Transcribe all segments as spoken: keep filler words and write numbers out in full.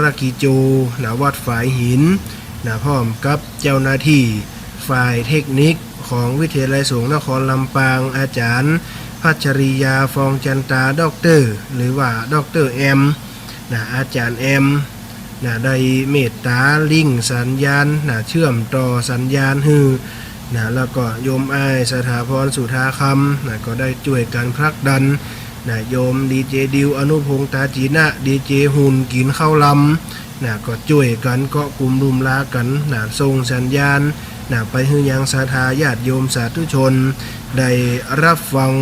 รกิโจ ณ วัดฝายหิน ณ พร้อมกับเจ้าหน้าตี้ฝ่ายเทคนิคของวิทยาลัยสงฆ์นครลำปาง อาจ๋ารย์พัชริยา ฟองจันตา ด็อกเตอร์ หรือว่าด็อกเตอร์แอม ณ อาจ๋ารย์แอม ณ ได้เมตตาลิงก์สัญญาณ ณ เชื่อมต่อสัญญาณหื้อ ณ แล้วก็โยมอ้ายสถาพร สุธาคำ ณ ก็ได้จ้วยกั๋นผลักดัน ณ โยมดีเจดิว อนุพงษ์ ตาจีนะ ดีเจหุ่น กิ๋นข้าวลำ ณ ก็จ้วยกั๋นเกาะกุมลุมลากั๋น ณ ส่งสัญญาณ ณ ไปหื้อยังศรัทธาญาติโยมสาธุชน ได้ฮับฟัง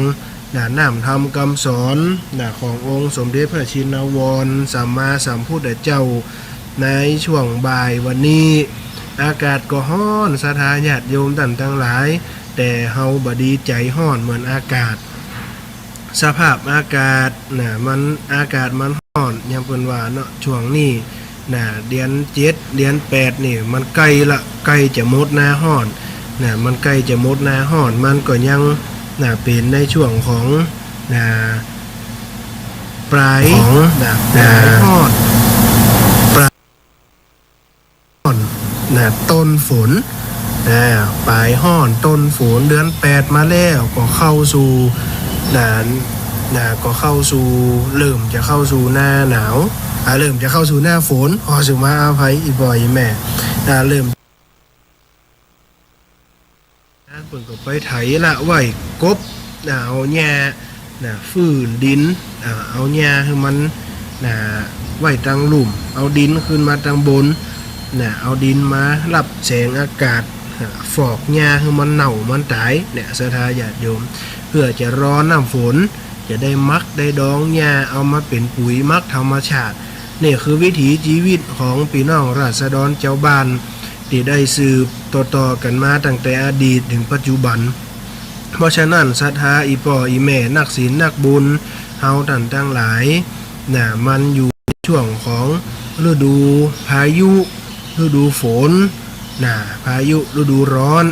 ณ น้ำธรรมกำสอน ณ ขององค์สมเด็จพระชินวรสัมมาสัมพุทธเจ้า ในช่วงบ่ายวันนี้ อากาศก็ฮ้อน ศรัทธาญาติโยมต้านตังหลาย แต่เฮาบ่ดีใจ๋ฮ้อนเหมือนอากาศ สภาพอากาศ ณ มัน อากาศมันฮ้อน อย่างเปิ้นว่าเนาะ ช่วงนี้ ณ เดือนเจ็ด เดือนแปดนี่ มันใก้ละ ใก้จะหมดหน้าฮ้อน ณ มันใก้จะหมดหน้าฮ้อน มันก็ยัง ณ เป๋นในช่วงของ ณ ปลายของ ณ ปลายฮ้อน ปลายฮ้อน ณ ต้นฝน ณ ปลายฮ้อน ต้นฝน เดือนแปดมาแล้ว ก็เข้าสู่ ณ ณ ก็เข้าสู่ เริ่มจะเข้าสู่หน้าหนาว อ่า เริ่มจะเข้าสู่หน้าฝน ขอสุมาอภัย อี่ป้ออี่แม่ อ่า เริ่ม เปิ้นก็ไปไถละไว้กบ ณ เอาหญ้า ณ ฟื้นดิน อ่า เอาหญ้าหื้อมัน ณ ไว้ตังลุ่ม เอาดินขึ้นมาตังบน ณ เอาดินมาฮับแสงอากาศ อ่า ฟอกหญ้าหื้อมันเน่ามันต๋าย เนี่ย ศรัทธาญาติโยม เปื้อจะรอน้ำฝน จะได้หมักได้ดองหญ้า เอามาเป๋นปุ๋ยหมักธรรมชาติ นี่คือวิถีจีวิตของปี้น้องราษฎรจาวบ้าน ตี้ได้สืบต่อๆ กั๋นมาตั้งแต่อดีตเถิงปัจจุบัน เพราะฉะนั้นศรัทธาอี่ป้ออี่แม่นักศีลนักบุญ เฮาต้านตังหลาย ณ มันอยู่ในช่วงของฤดูพายุ ฤดูฝน ณ พายุฤดูร้อน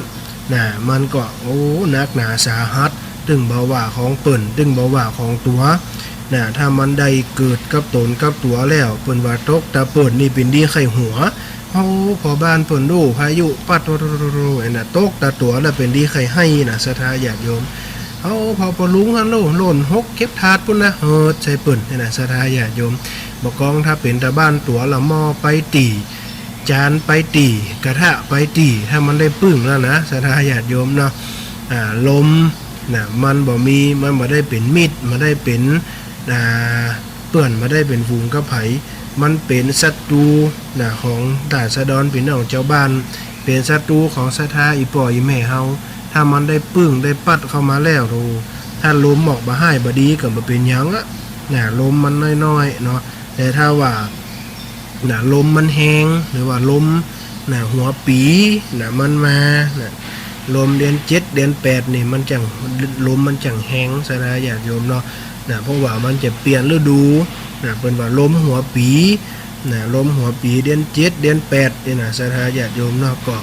ณ มันก็ โอ้ หนักหนาสาหัส ตึงบ่ว่าของเปิ้น ตึงบ่ว่าของตั๋ว ณ ถ้ามันได้เกิดกับต๋นกับตั๋วแล้ว เปิ้นว่าตกตาเปิ้นนี่เป๋นดีไข้หัว เฮา พ่อบ้านเปิ้นดู พายุปั๊ด โอ้ โอ้ โอ้ โอ้ ไอ้น่ะ ตกตาตั๋วแล้วเป๋นดีไข้ไห้น่ะ ศรัทธาญาติโยม เฮา พ่อปอลุงหั้นโล หล่นหกเก็บถาดปู๊นนะ เฮิดใส่เปิ้น ไอ้น่ะ ศรัทธาญาติโยม บ่ากองถ้าเป๋นตาบ้านตั๋วละหม้อไปตี้ จานไปตี้ กระทะไปตี้ ถ้ามันได้ปึ้งแล้วนะ ศรัทธาญาติโยมเนาะ อ่า ลม น่ะ มันบ่มี มันบ่ได้เป๋นมิตร บ่ได้เป๋น อ่า เปื้อน บ่ได้เป๋นฝูงกับใผ มันเป๋นศัตรู น่ะ ของราษฎรปี้น้องจาวบ้าน เป๋นศัตรูของศรัทธาอี่ป้ออี่แม่เฮา ถ้ามันได้ปึ้งได้ปั๊ดเข้ามาแล้ว โธ่ ถ้าลมออกบ่ฮ้ายบ่ดีก็บ่เป๋นหยังอะ น่ะ ลมมันน้อยๆ เนาะ แต่ถ้าว่า น่ะ ลมมันแฮง หรือว่าลม น่ะ หัวปี๋ น่ะ มันมา น่ะ ลมเดือนเจ็ด เดือนแปดนี่มันจั่ง ลมมันจั่งแฮง ศรัทธาญาติโยมเนาะ น่ะ เพราะว่ามันจะเปลี่ยนฤดู น่ะ เปิ้นว่าลมหัวปี๋ น่ะ ลมหัวปี๋เดือนเจ็ด เดือนแปดนี่น่ะ ศรัทธาญาติโยมเนาะ ก็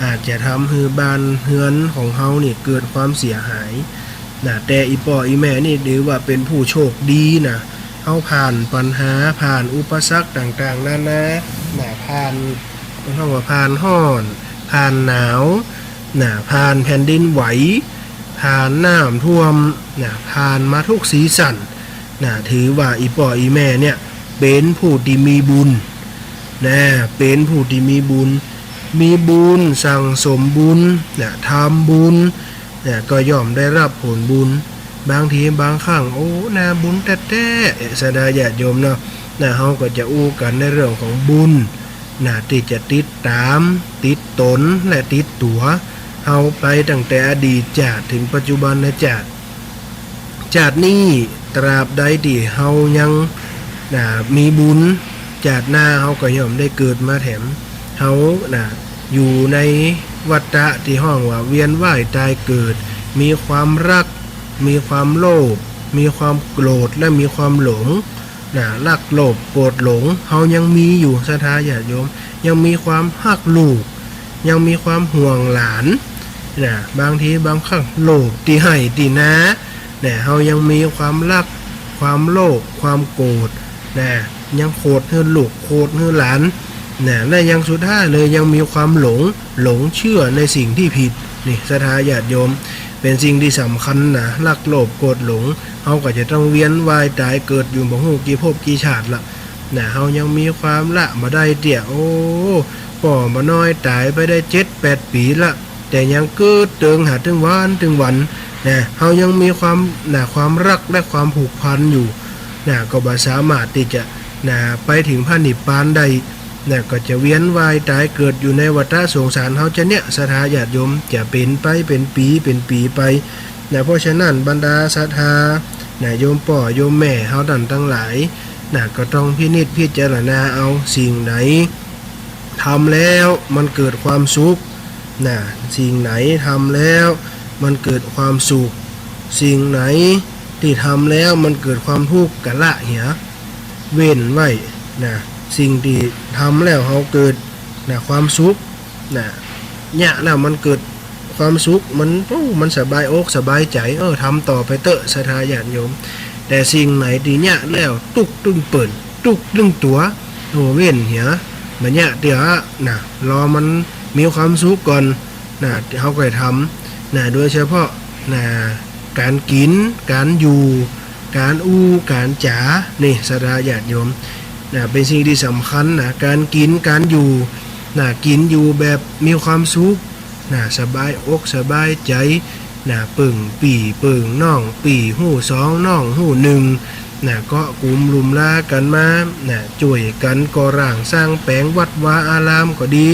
อาจจะทำหื้อบ้านเฮือนของเฮานี่เกิดความเสียหาย น่ะ แต่อี่ป้ออี่แม่นี่ถือว่าเป๋นผู้โชคดีน่ะ เฮาผ่านปัญหา ผ่านอุปสรรคต่างๆ นานา น่ะ ผ่าน เฮาว่าผ่านฮ้อน ผ่านหนาว น่ะ ผ่านแผ่นดินไหว ผ่านน้ำท่วม น่ะ ผ่านมาทุกซีซั่น น่ะ ถือว่าอี่ป้ออี่แม่เนี่ย เป๋นผู้ตี้มีบุญ น่ะ เป๋นผู้ตี้มีบุญ มีบุญ สั่งสมบุญ น่ะ ทำบุญ น่ะ ก็ย่อมได้ฮับผลบุญ บางทีบางครั้ง โอ้ น่าบุญแต๊ๆ ศรัทธาญาติโยมเนาะ น่ะ เฮาก็จะอู้กั๋นในเรื่องของบุญ น่ะ ตี้จะติดต๋าม ติดต๋น และติดตั๋วเฮาไปตั้งแต่อดีตจาติเถิงปัจจุบันจาติ จาตินี้ตราบใดตี้เฮายัง น่ะ มีบุญ จาติหน้าเฮาก็ย่อมได้เกิดมาแถม เฮา น่ะ อยู่ในวัฏฏะตี้ฮ้องว่าเวียนว่ายตายเกิด มีความฮัก มีความโลภ มีความโกรธ และมีความหลง น่ะ ฮัก โลภ โกรธ หลง เฮายังมีอยู่ ศรัทธาญาติโยม ยังมีความฮักลูก ยังมีความห่วงหลาน น่ะ บางทีบางครั้งโลภตี้ไฮ่ตี้นา น่ะ เฮายังมีความฮัก ความโลภ ความโกรธ น่ะ ยังโขดหื้อลูก โขดหื้อหลาน นะ และยังสุดท้ายเลยยังมีความหลง หลงเชื่อในสิ่งตี้ผิด นี่ ศรัทธาญาติโยม เป๋นสิ่งตี้สำคัญนะ รักโลภโกรธหลง เฮาก็จะต้องเวียนว่ายต๋ายเกิดอยู่บ่ฮู้กี่ภพกี่ชาติละ นะ เฮายังมีความละบ่ได้เตื้อ โอ้ ป้อบ่าน้อยต๋ายไปได้เจ็ดแปดปี๋ละ แต่ยังเกิดเติงหาเถิงวันเถิงวัน นะ เฮายังมีความ นะ ความรักและความผูกพันอยู่ นะ ก็บ่สามารถตี้จะ นะ ไปเถิงพระนิพพานได้ นะ ก็จะเวียนว่ายต๋ายเกิดอยู่ในวัฏสงสารเฮาจะเนี่ย ศรัทธาญาติโยม จะเป๋นไปเป๋นปี๋เป๋นปี๋ไป นะ เพราะฉะนั้นบรรดาศรัทธา นะ โยมป้อโยมแม่เฮาต้านตังหลาย นะ ก็ต้องพินิจพิจารณาเอา สิ่งไหนทำแล้วมันเกิดความสุข นะ สิ่งไหนทำแล้วมันเกิดความสุข สิ่งไหนตี้ทำแล้วมันเกิดความทุกข์ก็ละเหีย เว้นไว้ นะ สิ่งตี้ทำแล้วเฮาเกิด นะ ความสุข นะ เยียะแล้วมันเกิดความสุข มัน โอ้ มันสบายอกสบายใจ๋ เออ ทำต่อไปเต๊อะ ศรัทธาญาติโยม แต่สิ่งไหนตี้เยียะแล้วตุ๊กข์ตึงเปิ้น ตุ๊กข์ตึงตั๋ว โอ้ เว้นเหีย บ่เยียะเตื้อ นะ รอมันมีความสุขก่อน นะ เฮาก็ทำ นะ โดยเฉพาะ นะ ก๋านกิ๋น ก๋านอยู่ ก๋านอู้ ก๋านจ๋า นี่ ศรัทธาญาติโยม นะ เป๋นสิ่งตี้สำคัญนะ ก๋านกิ๋น ก๋านอยู่ นะ กิ๋นอยู่แบบมีความสุข นะ สบายอกสบายใจ๋ นะ เปิ้งปี้เปิ้งน้อง ปี้ฮู้สองน้องฮู้นึ่ง นะ เกาะกุมลุมลากั๋นมา นะ จ้วยกั๋นก่อร่างสร้างแป๋งวัดวาอารามก็ดี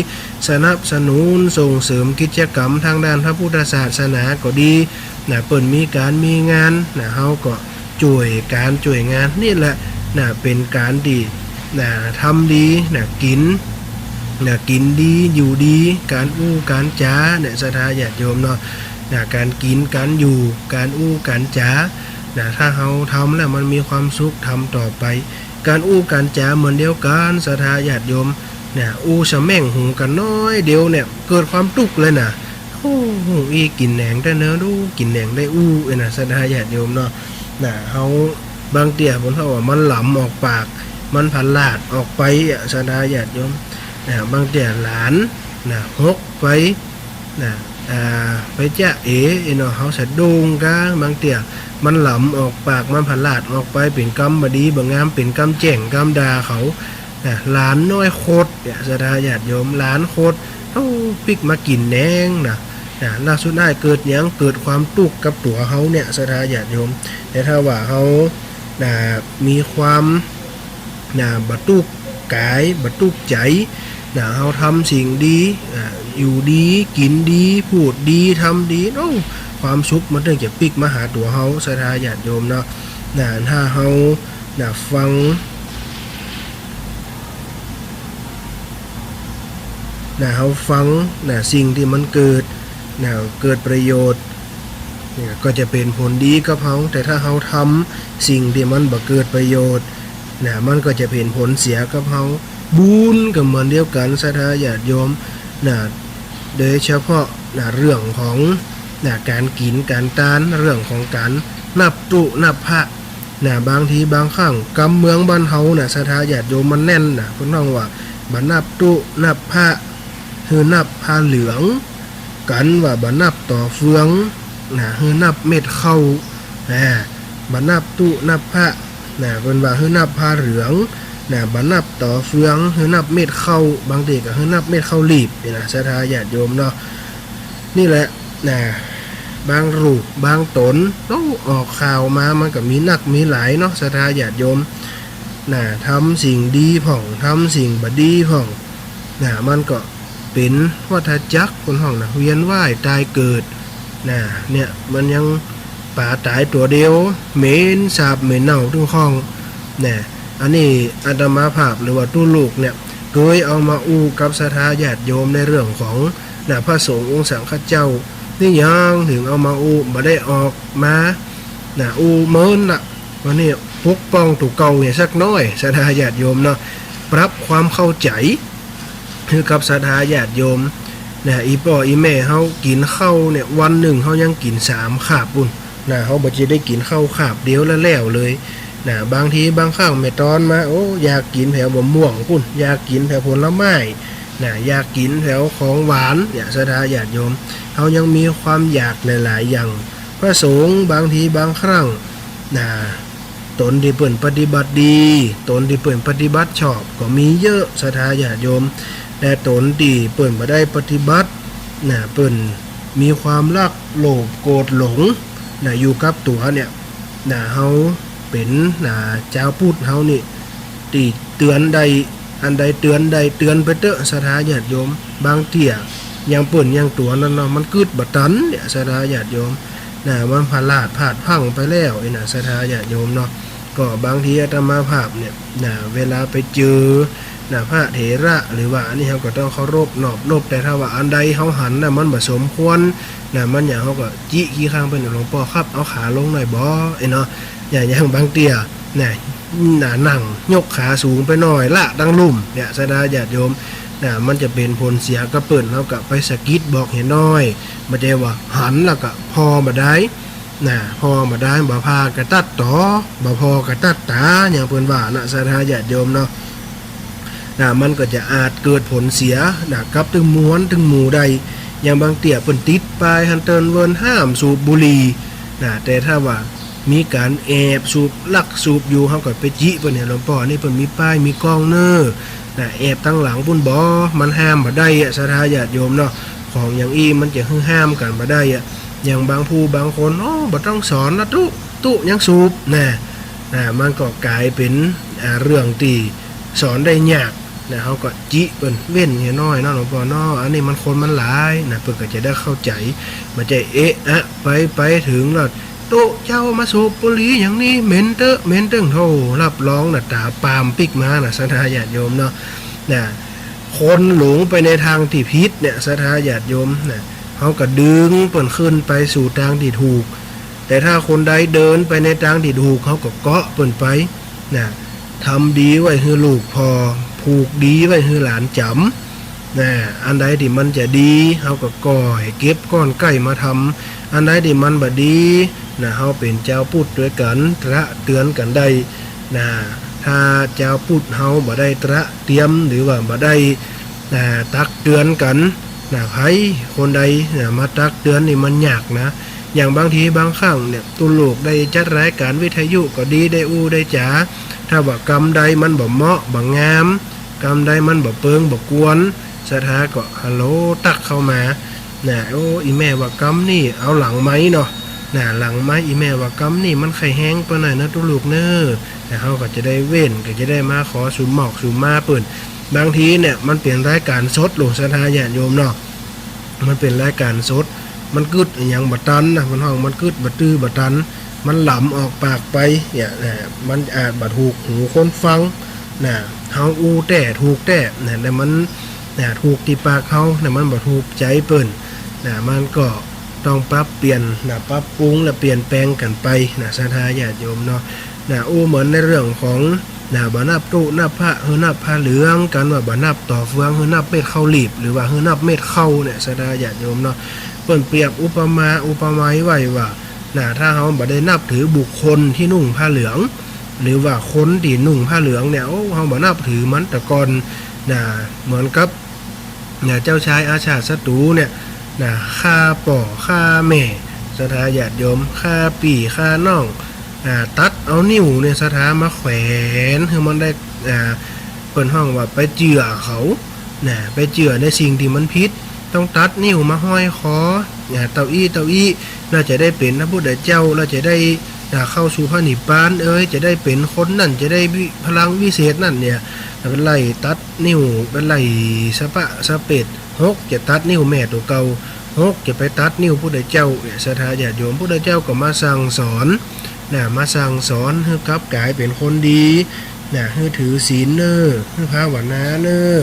สนับสนุนส่งเสริมกิจกรรมตางด้านพระพุทธศาสนาก็ดี นะ เปิ้นมีก๋านมีงาน นะ เฮาก็จ้วยก๋านจ้วยงาน นี่แหละ นะ เป๋นก๋านตี้ นะ ทำดี นะ กิ๋น นะ กิ๋นดี อยู่ดี ก๋านอู้ก๋านจ๋า เนี่ย ศรัทธาญาติโยมเนาะ นะ ก๋านกิ๋น ก๋านอยู่ ก๋านอู้ก๋านจ๋า นะ ถ้าเฮาทำแล้วมันมีความสุข ทำต่อไป ก๋านอู้ก๋านจ๋าเหมือนเดียวกั๋น ศรัทธาญาติโยม เนี่ย อู้สะแม่งหูกั๋นน้อยเดียวเนี่ย เกิดความตุ๊กข์เลยนะ โอ้ อี้กิ๋นแหนงแต๊เนอะ ดู กิ๋นแหนงได้อู้ เอ้ยนะ ศรัทธาญาติโยมเนาะ นะ เฮา บางเตื้อเปิ้นเฮาว่ามันหลำออกปาก มันผลาดออกไปอะ ศรัทธาญาติโยม นะ บางเตื้อหลาน นะ หกไป นะ อ่า ไปจ๊ะเอ๋ เอ้ยเนาะ เฮาสะดุ้งกา บางเตื้อมันหลำออกปาก มันผลาดออกไป เป๋นกำบ่ดีบ่งาม เป๋นกำแจ้งกำด่าเขา นะ หลานน้อยขดเนี่ย ศรัทธาญาติโยม หลานขด โอ้ ปิ๊กมากิ๋นแหนงนะ นะ แล้วสุดท้ายเกิดหยัง เกิดความตุ๊กข์กับตั๋วเฮาเนี่ย ศรัทธาญาติโยม แต่ถ้าว่าเฮา นะ มีความ นะ บ่ตุ๊กข์ก๋าย บ่ตุ๊กข์ใจ๋ นะ เฮาทำสิ่งดี อ่า อยู่ดี กิ๋นดี พูดดี ทำดี โอ้ ความสุขมันเถิงจะปิ๊กมาหาตั๋วเฮา ศรัทธาญาติโยมเนาะ นะ ถ้าเฮา นะ ฟัง นะ เฮาฟัง นะ สิ่งตี้มันเกิด นะ เกิดประโยชน์ เนี่ย ก็จะเป๋นผลดีกับเฮา แต่ถ้าเฮาทำสิ่งตี้มันบ่เกิดประโยชน์ นะ มันก็จะเป๋นผลเสียกับเฮา บุญก็เหมือนเดียวกั๋น ศรัทธาญาติโยม นะ โดยเฉพาะ นะ เรื่องของ นะ ก๋านกิ๋นก๋านตาน เรื่องของก๋านนับตุ๊นับพระ นะ บางทีบางครั้ง กำเมืองบ้านเฮานะ ศรัทธาญาติโยม มันแน่นนะ เปิ้นฮ้องว่า บ่นับตุ๊นับพระ หื้อนับผ้าเหลือง กั๋นว่าบ่นับต่อเฟือง นะ หื้อนับเม็ดข้าว นะ บ่นับตุ๊นับพระ นะ เปิ้นว่าหื้อนับผ้าเหลือง นะ บ่นับต่อเฟือง หื้อนับเม็ดข้าว บางทีก็หื้อนับเม็ดข้าวหลีบ นี่นะ ศรัทธาญาติโยมเนาะ นี่แหละ นะ บางรูปบางต๋น โอ้ ออกข่าวมา มันก็มีนักมีหลายเนาะ ศรัทธาญาติโยม นะ ทำสิ่งดีพ่อง ทำสิ่งบ่ดีพ่อง นะ มันก็เป๋นวัฏจักร เปิ้นฮ้องนะ เวียนว่ายต๋ายเกิด นะ เนี่ย มันยังป๋าต๋ายตั๋วเดียว เหม็นสาบเหม็นเน่าตึงฮ้อง นะ อันนี้อาตมาภาพหรือว่าตุ๊ลุกเนี่ย เกยเอามาอู้กับศรัทธาญาติโยมในเรื่องของ นะ พระสงฆ์องค์สังฆเจ้า นี่ยังเถิงเอามาอู้ บ่ได้ออกมา นะ อู้เมินละ วันนี้ปกป้องตั๋วเก่าเนี่ยสักน้อย ศรัทธาญาติโยมเนาะ ปรับความเข้าใจ๋ หื้อกับศรัทธาญาติโยม นะ อี่ป้ออี่แม่เฮากิ๋นข้าวเนี่ย วันนึ่งเฮายังกิ๋นสามคาบปู้น นะ เฮาบ่จะได้กิ๋นข้าวคาบเดียวแล้วแล้วเลย นะ บางทีบางครั้งแม่ตอนมา โอ้ อยากกิ๋นแผวมะม่วงปู้น อยากกิ๋นแผวผลไม้ นะ อยากกิ๋นแผวของหวานเนี่ย ศรัทธาญาติโยม เฮายังมีความอยากหลายๆ อย่าง พระสงฆ์บางทีบางครั้ง นะ ต๋นตี้เปิ้นปฏิบัติดี ต๋นตี้เปิ้นปฏิบัติชอบ ก็มีเยอะ ศรัทธาญาติโยม แต่ต๋นตี้เปิ้นบ่ได้ปฏิบัติ นะ เปิ้นมีความรัก โลภ โกรธ หลง นะ อยู่กับตั๋วเนี่ย นะ เฮาเป๋น นะ จาวพุทธเฮานี่ ตี้เตื๋อนได้ อันใดเตื๋อนได้ เตื๋อนไปเต๊อะ ศรัทธาญาติโยม บางเตื้อ อย่างเปิ้นอย่างตั๋วนั้นเนาะ มันกึ๊ดบ่ตันเนี่ย ศรัทธาญาติโยม นะ มันพลาดพลาดพลั้งไปแล้ว อี้นะ ศรัทธาญาติโยมเนาะ ก็บางทีอาตมาภาพเนี่ย นะ เวลาไปเจอ นะ พระเถระหรือว่าอันนี้ เฮาก็ต้องเคารพนอบนบ แต่ถ้าว่าอันใดเฮาหันนะ มันบ่สมควร นะ มันอย่าง เฮาก็จิขี้ข้างเปิ้น หลวงป้อครับ เอาขาลงหน่อยบ่ อี้เนาะ อย่าง อย่างบางเตื้อ นะ นะ นั่งยกขาสูงไปหน่อย ละตังลุ่มเนี่ย ศรัทธาญาติโยม นะ มันจะเป๋นผลเสียกับเปิ้น เฮาก็ไปสะกิดบอกเหียน้อย บ่ใจ้ว่าหันแล้วก็ผ่อบ่ได้ นะ ผ่อบ่ได้ บ่ผ่ากะตั๊ดต๋อ บ่ผ่อกะตั๊ดต๋า อย่างเปิ้นว่านะ ศรัทธาญาติโยมเนาะ นะ มันก็จะอาจเกิดผลเสีย นะ กับตึงมวลตึงหมู่ได้ อย่างบางเตื้อเปิ้นติดป้ายหั้นเติ๊นเวิ้นห้ามสูบบุหรี่ นะ แต่ถ้าว่ามีก๋านแอบสูบ ลักสูบอยู่ เฮาก็ไปจิเปิ้นเนี่ย หลวงป้อ นี่เปิ้นมีป้ายมีกล้องเน่อ นะ แอบตังหลังปู้นบ่ มันห้ามบ่ได้อะ ศรัทธาญาติโยมเนาะ ของอย่างอี้มันจะหื้อห้ามกั๋นบ่ได้อะ อย่างบางผู้บางคน โอ้ บ่ต้องสอนละตุ๊ ตุ๊ยังสูบ นะ นะ มันก็ก๋ายเป๋น อ่า เรื่องตี้สอนได้ยาก นะ เฮาก็จิเปิ้นเว้นเหียน้อยเนาะ หลวงป้อเนาะ อันนี้มันคนมันหลาย นะ เปิ้นก็จะได้เข้าใจ๋ บ่ใจ้เอะอะไป ไปเถิงแล้ว ตุ๊เจ้ามาสูบบุหรี่อย่างนี้ เหม็นเต๊อะ เหม็นเต๊อะ โธ่ รับรองนะ ต๋าปามปิ๊กมานะ ศรัทธาญาติโยมเนาะ นะ คนหลงไปในตางตี้ผิดเนี่ย ศรัทธาญาติโยม นะ เฮาก็ดึงเปิ้นขึ้นไปสู่ตางตี้ถูก แต่ถ้าคนใดเดินไปในตางตี้ถูก เฮาก็เกาะเปิ้นไป นะ ทำดีไว้หื้อลูกผ่อ ผูกดีไว้หื้อหลานจ๋ำ นะ อันใดตี้มันจะดี เฮาก็ก่อให้เก็บก้อนใก้มาทำ อันใดตี้มันบ่ดี นะ เฮาเป๋นจาวพุทธตวยกั๋น ตระเตื๋อนกั๋นได้ นะ ถ้าจาวพุทธเฮาบ่ได้ตระเตียม หรือว่าบ่ได้ นะ ตักเตื๋อนกั๋น นะ ใผคนใด นะ มาตักเตื๋อนนี่มันยากนะ อย่างบางทีบางครั้งเนี่ย ตุ๊ลูกได้จัดรายก๋านวิทยุก็ดี ได้อู้ได้จ๋า ถ้าว่ากำใดมันบ่เหมาะบ่งาม กำใดมันบ่เปิงบ่ควร ศรัทธาก็ฮัลโหลตั๊กเข้ามา นะ โอ้ อี่แม่ว่ากำนี่ เอาหลังไมค์เนาะ นะ หลังไมค์ อี่แม่ว่ากำนี่มันใค่แฮงไปหน้อยนะตุ๊ลูกเน่อ นะ เฮาก็จะได้เว้น ก็จะได้มาขอสุมหมอกสุมมาเปิ้น บางทีเนี่ยมันเป๋นรายก๋านสดโลด ศรัทธาญาติโยมเนาะ มันเป๋นรายก๋านสด มันกึ๊ดอะหยังบ่ตันนะ มันฮ้องมันกึ๊ดบ่ตื้อบ่ตัน มันหลำออกปากไปเนี่ย นะ มันอาจบ่ถูกหูคนฟัง นะ เฮาอู้แต๊ถูกแต๊ นะ แต่มัน นะ ถูกตี้ปากเฮา นะ มันบ่ถูกใจ๋เปิ้น นะ มันก็ต้องปรับเปลี่ยน นะ ปรับปรุงและเปลี่ยนแปลงกั๋นไป นะ ศรัทธาญาติโยมเนาะ นะ อู้เหมือนในเรื่องของ นะ บ่นับตุ๊นับพระ หื้อนับผ้าเหลือง กั๋นว่าบ่นับต่อเฟือง หื้อนับเม็ดข้าวหลีบ หรือว่าหื้อนับเม็ดข้าวเนี่ย ศรัทธาญาติโยมเนาะ เปิ้นเปรียบอุปมาอุปไมยไว้ว่า นะ ถ้าเฮาบ่ได้นับถือบุคคลตี้นุ่งผ้าเหลือง หรือว่าคนตี้นุ่งผ้าเหลืองเนี่ย โอ้ เฮาบ่นับถือมัน แต่ก่อน นะ เหมือนกับ นะ เจ้าชายอาชาติศัตรูเนี่ย นะ ฆ่าป้อฆ่าแม่ ศรัทธาญาติโยม ฆ่าปี้ฆ่าน้อง นะ ตัดเอานิ้วเนี่ย ศรัทธา มาแขวนหื้อมันได้ นะ เปิ้นฮ้องว่าไปเจื้อเขา นะ ไปเจื้อในสิ่งตี้มันผิด ต้องตัดนิ้วมาห้อยคอ นะ เต้าอี้ เต้าอี้ แล้วจะได้เป๋นพระพุทธเจ้า แล้วจะได้ นะ เข้าสู่พระนิพพานเอย จะได้เป๋นคนนั้น จะได้วิ- พลังวิเศษนั่นเนี่ย ไปไล่ตัด นิ้วไปไล่สะปะสะเปด หกจะตัดนิ้วแม่ตั๋วเก่า หกจะไปตัดนิ้วพุทธเจ้าเนี่ย ศรัทธาญาติโยม พุทธเจ้าก็มาสั่งสอน นะ มาสั่งสอนหื้อก๋ลับก๋ายเป๋นคนดี นะ หื้อถือศีลเน่อ หื้อภาวนาเน่อ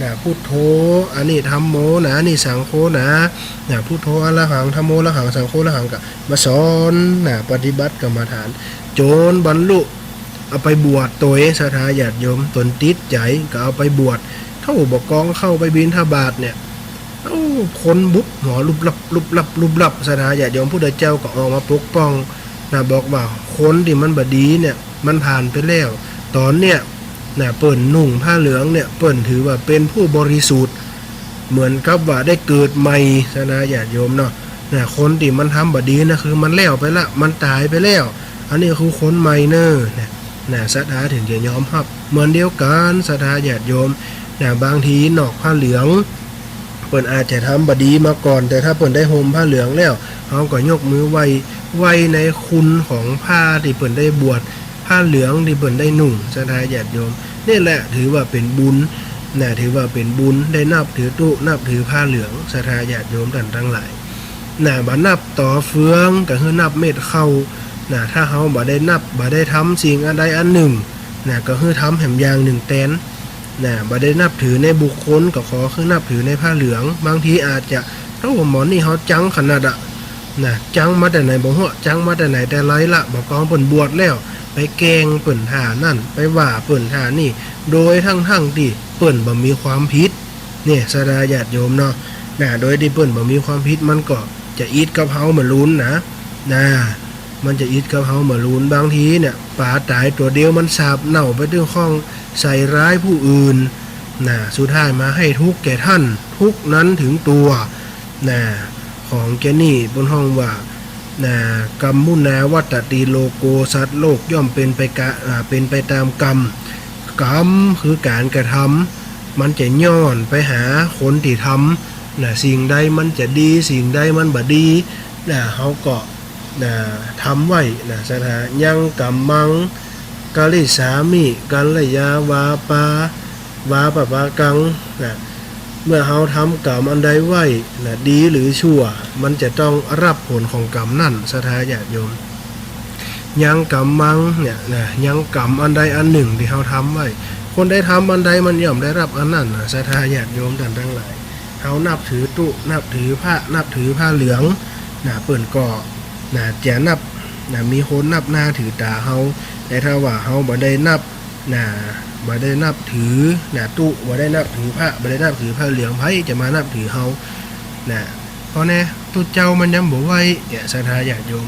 นะ พุทโธ อันนี้ธัมโมนะ อันนี้สังโฆนะ นะ พุทโธอะระหัง ธัมโมอะระหัง สังโฆอะระหัง ก็มาสอน นะ ปฏิบัติกรรมฐาน จ๋นบรรลุ เอาไปบวชตวย ศรัทธาญาติโยม ต๋นติดใจ๋ก็เอาไปบวช เต้าบ่ากองเข้าไปบิณฑบาตเนี่ย เอ้า คนบุบหัวลุบลับ ลุบลับ ลุบลับ ศรัทธาญาติโยม พุทธเจ้าก็ออกมาปกป้อง นะ บอกว่าคนตี้มันบ่ดีเนี่ย มันผ่านไปแล้ว ต๋อนเนี้ย นะ เปิ้นนุ่งผ้าเหลืองเนี่ย เปิ้นถือว่าเป๋นผู้บริสุทธิ์ เหมือนกับว่าได้เกิดใหม่ ศรัทธาญาติโยมเนาะ นะ คนตี้มันทำบ่ดีนะ คือมันแล้วไปละ มันต๋ายไปแล้ว อันนี้คือคนใหม่เน่อ นะ นะ ศรัทธาเถิงจะยอมฮับ เหมือนเดียวกั๋น ศรัทธาญาติโยม นะ บางทีนอกผ้าเหลือง เปิ้นอาจจะทำบ่ดีมาก่อน แต่ถ้าเปิ้นได้ห่มผ้าเหลืองแล้ว เฮาก็ยกมือไหว้ ไหว้ในคุณของผ้าตี้เปิ้นได้บวช ผ้าเหลืองตี้เปิ้นได้นุ่ง ศรัทธาญาติโยม นี่แหละถือว่าเป๋นบุญ นะ ถือว่าเป๋นบุญ ได้นับถือตุ๊ นับถือผ้าเหลือง ศรัทธาญาติโยมต้านตังหลาย นะ บ่นับต่อเฟือง ก็หื้อนับเม็ดข้าว นะ ถ้าเฮาบ่ได้นับ บ่ได้ทำสิ่งอันใดอันหนึ่ง นะ ก็หื้อทำแหมอย่างหนึ่งแตน นะ บ่ได้นับถือในบุคคล ก็ขอหื้อนับถือในผ้าเหลือง บางทีอาจจะ โอ้ หมอนี่เฮาจังขนาดอะ นะ จังมาแต่ไหนบ่ฮู้ จังมาแต่ไหนแต่ไรละ บ่ากองเปิ้นบวชแล้ว ไปแกล้งเปิ้นท่านั้น ไปว่าเปิ้นท่านี่ โดยทั้งๆ ตี้เปิ้นบ่มีความผิด เนี่ย ศรัทธาญาติโยมเนาะ นะ โดยตี้เปิ้นบ่มีความผิด มันก็จะอิดกับเฮาเหมือนลูนนะ นะ มันจะอิดกับเฮาเหมือนลูน บางทีเนี่ย ป๋าต๋ายตั๋วเดียวมันสาบเน่าไปเถิงข้องใส่ร้ายผู้อื่น นะ สุดท้ายมาให้ทุกข์แก่ต้าน ทุกข์นั้นถึงตัว นะ ของเจ้านี่เปิ้นฮ้องว่า นะ กัมมุนาวัตตีโลโก สัตว์โลกย่อมเป๋นไปกะ อ่า เป๋นไปต๋ามกรรม กรรมคือก๋านกระทำ มันจะย้อนไปหาคนตี้ทำ นะ สิ่งใดมันจะดี สิ่งใดมันบ่ดี นะ เฮาก็ นะ ทำไว้ นะ ศรัทธา ยังกัมมัง กริสสามิ กัลยา วาปา วาปะปะกัง นะ เมื่อเฮาทำกรรมอันใดไว้ นะ ดีหรือชั่ว มันจะต้องฮับผลของกรรมนั้น ศรัทธาญาติโยม ยังกัมมัง เนี่ย นะ ยังกรรมอันใดอันหนึ่งตี้เฮาทำไว้ คนใดทำอันใดมันย่อมได้ฮับอันนั้น นะ ศรัทธาญาติโยมต้านตังหลาย เฮานับถือตุ๊ นับถือพระ นับถือผ้าเหลือง นะ เปิ้นก็ นะ จะนับ นะ มีคนนับหน้าถือต๋าเฮา แต่ถ้าว่าเฮาบ่ได้นับ นะ บ่ได้นับถือ นะ ตุ๊ บ่ได้นับถือพระ บ่ได้นับถือผ้าเหลือง ใผจะมานับถือเฮา นะ เพราะแน่ตุ๊เจ้ามันยังบ่ไหว้ เนี่ย ศรัทธาญาติโยม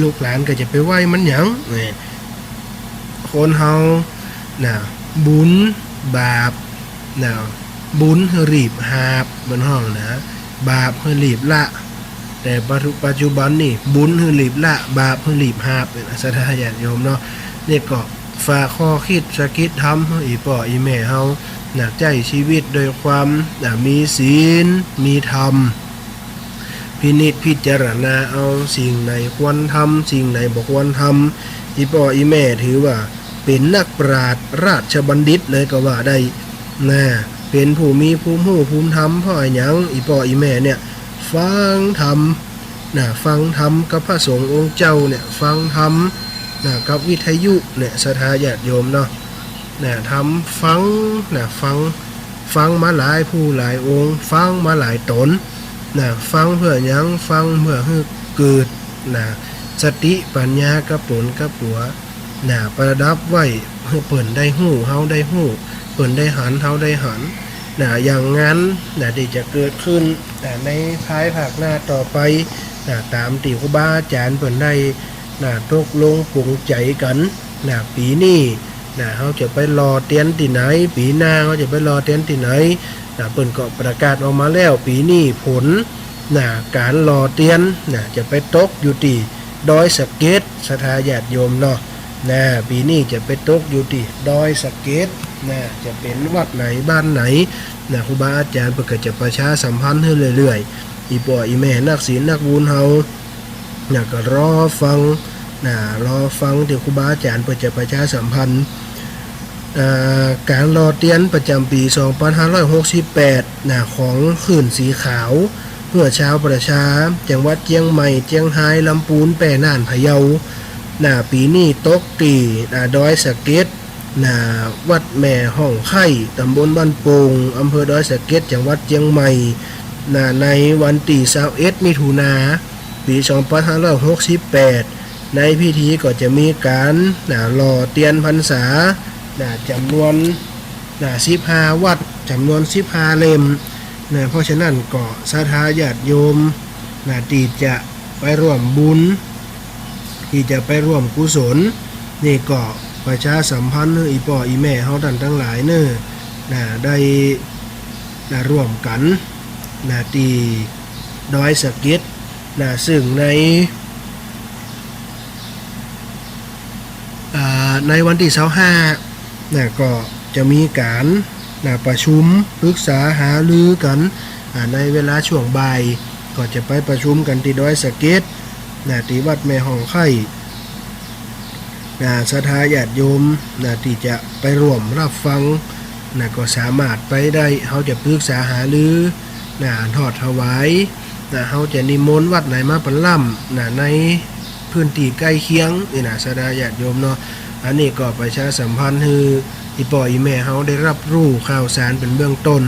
ลูกหลานก็จะไปไหว้มันหยัง เนี่ย คนเฮา นะ บุญ บาป นะ บุญหื้อรีบหาบ เปิ้นฮ้องนะ บาปหื้อรีบละ แต่ปัจจุ ปัจจุบันนี่ บุญหื้อรีบละ บาปหื้อรีบหาบ ศรัทธาญาติโยมเนาะ นี่ก็ฝากข้อคิดสะกิดธรรมหื้ออี่ป้ออี่แม่เฮา นะ ใจ๊ชีวิตด้วยความ นะ มีศีล มีธรรม พินิจพิจารณาเอาสิ่งไหนควรทำ สิ่งไหนบ่ควรทำ อี่ป้ออี่แม่ถือว่าเป๋นนักปราชญ์ราชบัณฑิตเลยก็ว่าได้ นะ เป๋นผู้มีภูมิฮู้ภูมิธรรม เพราะอะหยัง อี่ป้ออี่แม่เนี่ย ฟังธรรม นะ ฟังธรรมกับพระสงฆ์องค์เจ้าเนี่ย ฟังธรรม นะ กับวิทยุเนี่ย ศรัทธาญาติโยมเนาะ นะ ธรรมฟัง นะ ฟัง ฟังมาหลายผู้หลายองค์ ฟังมาหลายต๋น นะ ฟังเปื้อหยัง ฟังเปื้อหื้อเกิด นะ สติปัญญากับต๋นกับตั๋ว นะ ประดับไว้ หื้อเปิ้นได้ฮู้ เฮาได้ฮู้ เปิ้นได้หัน เฮาได้หัน นะ อย่างนั้น นะ ตี้จะเกิดขึ้น นะ ในภายภาคหน้าต่อไป นะ ต๋ามตี้ครูบาอาจ๋ารย์เปิ้นได้ นะ ตกลงปลงใจ๋กั๋น นะ ปี๋นี้ นะ เฮาจะไปหล่อเตียนตี้ไหน ปี๋หน้าเฮาจะไปหล่อเตียนตี้ไหน นะ เปิ้นก็ประกาศออกมาแล้ว ปี๋นี้ผล นะ ก๋านหล่อเตียน นะ จะไปตกอยู่ตี้ดอยสะเก็ด ศรัทธาญาติโยมเนาะ นะ ปี๋นี้จะไปตกอยู่ตี้ดอยสะเก็ด นะ จะเป๋นวัดไหนบ้านไหน นะ ครูบาอาจ๋ารย์เปิ้นก็จะประชาสัมพันธ์หื้อเรื่อยๆ อี่ป้ออี่แม่นักศีลนักบุญเฮา นะ ก็รอฟัง นะ รอฟังตี้ครูบาอาจ๋ารย์เปิ้นจะประชาสัมพันธ์ เอ่อ ก๋านหล่อเตียนประจ๋ำปี๋ สองปันห้าร้อยหกสิบแปด นะ ของคลื่นสีขาว เปื้อชาวประชา จังหวัดเจียงใหม่ เจียงฮาย ลำปูน แป้ น่าน พะเยา นะ ปี๋นี้ตกตี้ นะ ดอยสะเก็ด นะ วัดแม่ฮ่องไค่ ต๋ำบลบ้านโป่ง อำเภอดอยสะเก็ด จังหวัดเจียงใหม่ นะ ในวันตี้ ซาวเอ็ด มิถุนา ปี๋ สองปันห้าร้อยหกสิบแปด ในพิธีก็จะมีก๋าน นะ หล่อเตียนพรรษา นะ จ๋ำนวน นะ สิบห้าวัด จ๋ำนวน สิบห้าเล่ม นะ เพราะฉะนั้นก็ศรัทธาญาติโยม นะ ตี้จะไปร่วมบุญ ตี้จะไปร่วมกุศล นี่ก็ ประชาสัมพันธ์หื้ออี่ป้ออี่แม่เฮาต้านตังหลายเน่อ นะ ได้ นะ ร่วมกั๋น นะ ตี้ดอยสะเก็ด นะ ซึ่งใน อ่า ในวันตี้ซาวห้า นะ ก็จะมีก๋าน นะ ประชุมปรึกษาหารือกั๋น อ่า ในเวลาช่วงบ่าย ก็จะไปประชุมกั๋นตี้ดอยสะเก็ด นะ ตี้วัดแม่ฮ่องไคล้ นะ ศรัทธาญาติโยม นะ ตี้จะไปร่วมฮับฟัง นะ ก็สามารถไปได้ เฮาจะปรึกษาหารือ นะ ทอดถวาย นะ เฮาจะนิมนต์วัดไหนมาประลำ นะ ในพื้นตี้ใก้เคียงนี่นะ ศรัทธาญาติโยมเนาะ อันนี้ก็ประชาสัมพันธ์หื้ออี่ป้ออี่แม่เฮาได้ฮับฮู้ข่าวสารเป๋นเบื้องต้น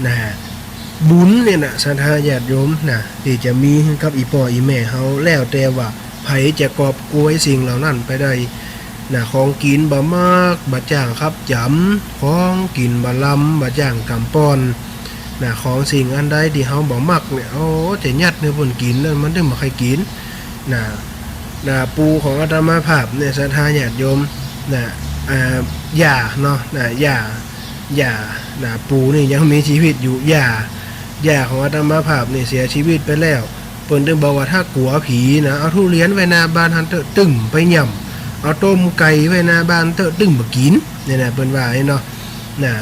นะ บุญเนี่ยนะ ศรัทธาญาติโยมนะ ตี้จะมีหื้อกับอี่ป้ออี่แม่เฮา แล้วแต่ว่าใผจะกอบกู้สิ่งเหล่านั้นไปได้ นะ ของกิ๋นบ่มัก บ่จ้างขับจ๋ำ ของกิ๋นบ่ลำ บ่จ้างกำป้อน นะ ของสิ่งอันใดตี้เฮาบ่มักเนี่ย โอ้ จะยัดหื้อเปิ้นกิ๋นนั่น มันตึงบ่ใค่กิ๋น นะ นะ ปู่ของอาตมาภาพเนี่ย ศรัทธาญาติโยม นะ อ่า ย่าเนาะ นะ ย่า ย่า นะ ปู่นี่ยังมีจีวิตอยู่ ย่า ย่าของอาตมาภาพนี่เสียจีวิตไปแล้ว เปิ้นตึงบอกว่าถ้ากั๋วผีนะ เอาทุเรียนไว้หน้าบ้านหั้นเต๊อะ ตึงไปย่ำ เอาต้มไก่ไว้หน้าบ้านเต๊อะ ตึงบ่กิ๋น เนี่ยนะ เปิ้นว่าไอ้เนาะ นะ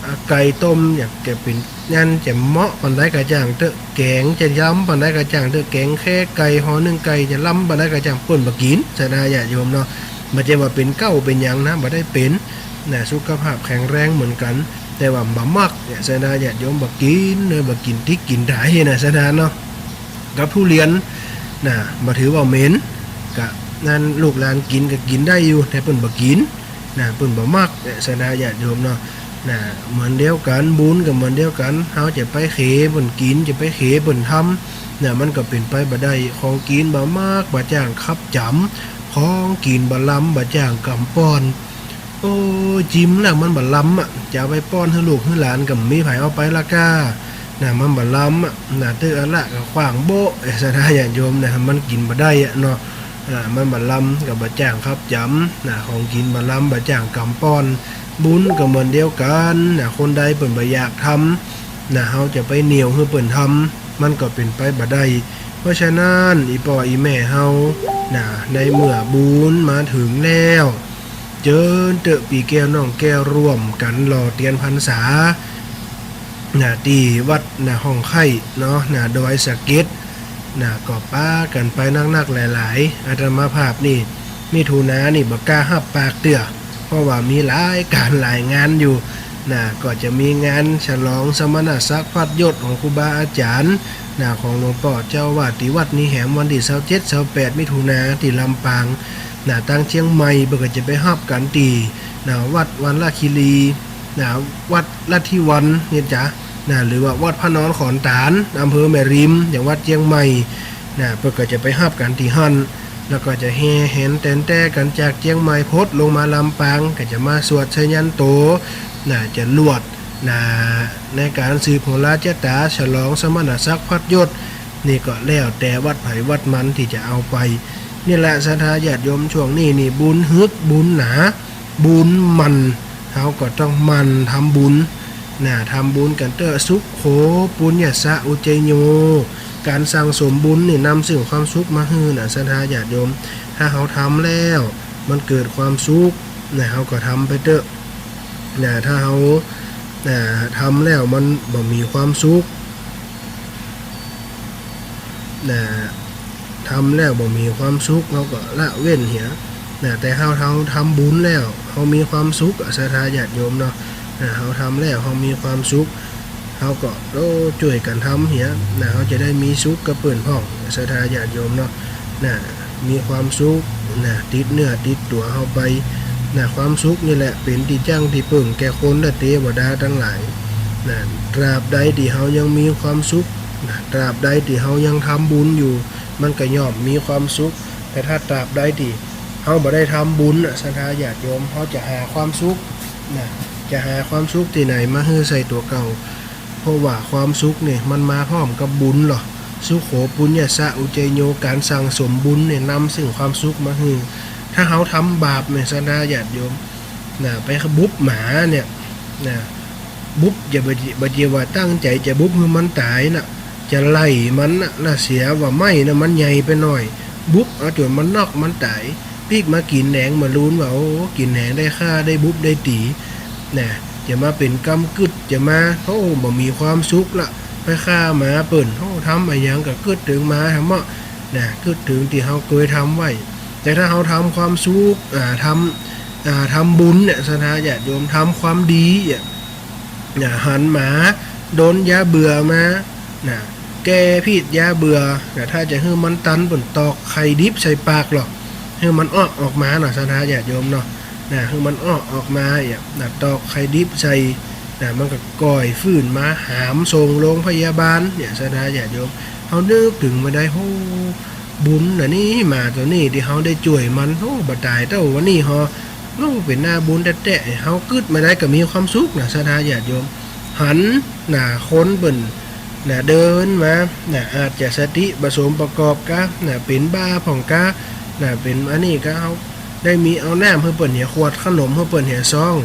อ่า ไก่ต้มอยากจะเป๋น ยันจะเหมาะปานใดก็จ้างเต๊อะ แก๋งจะลำปานใดก็จ้างเต๊อะ แก๋งแค่ไก่ ห่อนึ่งไก่จะลำปานใดก็จ้าง เปิ้นบ่กิ๋น ศรัทธาญาติโยมเนาะ บ่ใจ้ว่าเป๋นเก๊าเป๋นหยังนะ บ่ได้เป๋น นะ สุขภาพแข็งแรงเหมือนกั๋น แต่ว่าบ่มักเนี่ย ศรัทธาญาติโยม บ่กิ๋นเน่อ บ่กิ๋นติ๊กกิ๋นไถนะ ศรัทธาเนาะ กับทุเรียน นะ บ่ถือว่าเหม็น กะนั้นลูกหลานกิ๋นก็กิ๋นได้อยู่ แต่เปิ้นบ่กิ๋น นะ เปิ้นบ่มักเนี่ย ศรัทธาญาติโยมเนาะ นะ เหมือนเดียวกั๋น บุญก็เหมือนเดียวกั๋น เฮาจะไปเขเปิ้นกิ๋น จะไปเขเปิ้นทำ นะ มันก็เป๋นไปบ่ได้ ของกิ๋นบ่มัก บ่จ้างขับจ๋ำ ของกิ๋นบ่ลำ บ่จ้างกำป้อน โอ้ จิมแล้วมันบ่ลำอะ จะเอาไปป้อนหื้อลูกหื้อหลานก็บ่มีใผเอาไปละก้า นะ มันบ่ลำอะ นะ เต๊อะ อะละก็ขว้างโบ๊ะ เอ้ย ศรัทธาญาติโยมนะ มันกิ๋นบ่ได้อะเนาะ อ่า มันบ่ลำก็บ่จ้างขับจ๋ำ นะ ของกิ๋นบ่ลำ บ่จ้างกำป้อน บุญก็เหมือนเดียวกั๋น นะ คนใดเปิ้นบ่อยากทำ นะ เฮาจะไปเหนี่ยวหื้อเปิ้นทำ มันก็เป๋นไปบ่ได้ เพราะฉะนั้น อี่ป้ออี่แม่เฮา นะ ในเมื่อบุญมาเถิงแล้ว เจิญเต๊อะ ปี้แก้วน้องแก้ว ร่วมกั๋นหล่อเตียนพรรษา นะ ตี้วัด นะ ฮ่องไคล้เนาะ นะ ดอยสะเก็ด นะ ก็ปากั๋นไปนักๆ หลายๆ อาตมาภาพนี่ มิถุนานี่บ่กล้าฮับปากเตื้อ เพราะว่ามีหลายก๋านหลายงานอยู่ นะ ก็จะมีงานฉลองสมณศักดิ์พัดยศของครูบาอาจ๋ารย์ นะ ของหลวงป้อเจ้าอาวาสตี้วัดนี้แหม วันตี้ซาวเจ็ด ซาวแปด มิถุนา ตี้ลำปาง นะ ตางเจียงใหม่เปิ้นก็จะไปฮับกั๋นตี้ นะ วัดวัลลคีรี นะ วัดลัทธิวันเนี่ยจ๊ะ นะ หรือว่าวัดพระนอนขอนตาล อำเภอแม่ริม จังหวัดเจียงใหม่ นะ เปิ้นก็จะไปฮับกั๋นตี้หั้น แล้วก็จะแห่แหนแต๋นแต๊กั๋นจากเจียงใหม่พดลงมาลำปาง ก็จะมาสวดไชยันโต นะ จะลวด นะ ในก๋านสืบโหราจะต๋าฉลองสมณศักดิ์พัดยศ นี่ก็แล้วแต่วัดใผวัดมันตี้จะเอาไป นี่แหละศรัทธาญาติโยม ช่วงนี้นี่บุญฮึกบุญหนา บุญมัน เฮาก็ต้องหมั่นทำบุญ นะ ทำบุญกั๋นเต๊อะ สุขโข ปุญญัสสะ อุจจโย ก๋านสั่งสมบุญนี่นำซึ่งความสุขมาหื้อนะ ศรัทธาญาติโยม ถ้าเฮาทำแล้ว มันเกิดความสุข นะ เฮาก็ทำไปเต๊อะ นะ ถ้าเฮา นะ ทำแล้วมันบ่มีความสุข นะ ทำแล้วบ่มีความสุข เฮาก็ละเว้นเหีย นะ แต่เฮา เฮาทำบุญแล้ว เฮามีความสุขอะ ศรัทธาญาติโยมเนาะ นะ เฮาทำแล้ว เฮามีความสุข เฮาก็ โอ้ จ้วยกั๋นทำเหีย นะ เฮาจะได้มีสุขกับเปิ้นพ่อง ศรัทธาญาติโยมเนาะ นะ มีความสุข นะ ติดเนื้อติดตั๋วเฮาไป นะ ความสุขนี่แหละเป๋นตี้จั้งตี้เปิ้งแก่คนและเตวดาตังหลาย นะ ตราบใดตี้เฮายังมีความสุข นะ ตราบใดตี้เฮายังทำบุญอยู่ มันก็ย่อมมีความสุข แต่ถ้าตราบใดตี้เฮาบ่ได้ทำบุญน่ะ ศรัทธาญาติโยม เฮาจะหาความสุข นะ จะหาความสุขตี้ไหนมาหื้อใส่ตั๋วเก่า เพราะว่าความสุขนี่มันมาพร้อมกับบุญเหรอ สุโข ปุญญัสสะ อุจจโย ก๋านสั่งสมบุญนี่นำซึ่งความสุขมาหื้อ ถ้าเฮาทำบาปเนี่ย ศรัทธาญาติโยม นะ ไปบุบหมาเนี่ย นะ บุบ อย่า บ่ใจ้ บ่ใจ้ว่าตั้งใจ๋จะบุบหื้อมันต๋ายนะ จะไล่มันนะ นะ เสียว่าไม้นะมันใหญ่ไปหน่อย บุบเอาจ๋นมันน็อกมันต๋าย ปิ๊กมากิ๋นแหนง มาลูนว่า โอ้ กิ๋นแหนงได้ฆ่า ได้บุบ ได้ตี๋ นะ จะมาเป๋นกำกึ๊ด จะมา โอ้ บ่มีความสุขละ ไปฆ่าหมาเปิ้น โอ้ ทำอะหยังก็กึ๊ดเถิงหมาทำเมาะ นะ กึ๊ดเถิงตี้เฮาเกยทำไว้ แต่ถ้าเฮาทำความสุข อ่า ทำ อ่า ทำบุญเนี่ย ศรัทธาญาติโยม ทำความดีเนี่ย นะ หันหมา โดนยาเบื่อมา นะ แก้พิษยาเบื่อ นะ ถ้าจะหื้อมันตันเปิ้นตอกไข่ดิบใส่ปากลอ หื้อมันอ้อออกมาเนาะ ศรัทธาญาติโยมเนาะ นะ หื้อมันอ้อออกมาเนี่ย นะ ตอกไข่ดิบใส่ นะ มันก็ก่อยฟื้นมา หามส่งโรงพยาบาลเนี่ย ศรัทธาญาติโยม เฮานึกเถิงมาได้ โอ้ บุญนะนี่ หมาตั๋วนี้ตี้เฮาได้จ้วยมัน โอ้ บ่ต๋ายเต้าวันนี้ฮอ โอ้ เป๋นหน้าบุญแต๊ๆ เฮากึ๊ดมาได้ก็มีความสุขนะ ศรัทธาญาติโยม หัน นะ คนเปิ้น นะ เดินมา นะ อาจจะสติบ่สมประกอบกา นะ เป๋นบ้าพ่องกา นะ เป๋นอันนี้กา เฮาได้มีเอาน้ำหื้อเปิ้นเหียขวด ขนมหื้อเปิ้นเหียซอง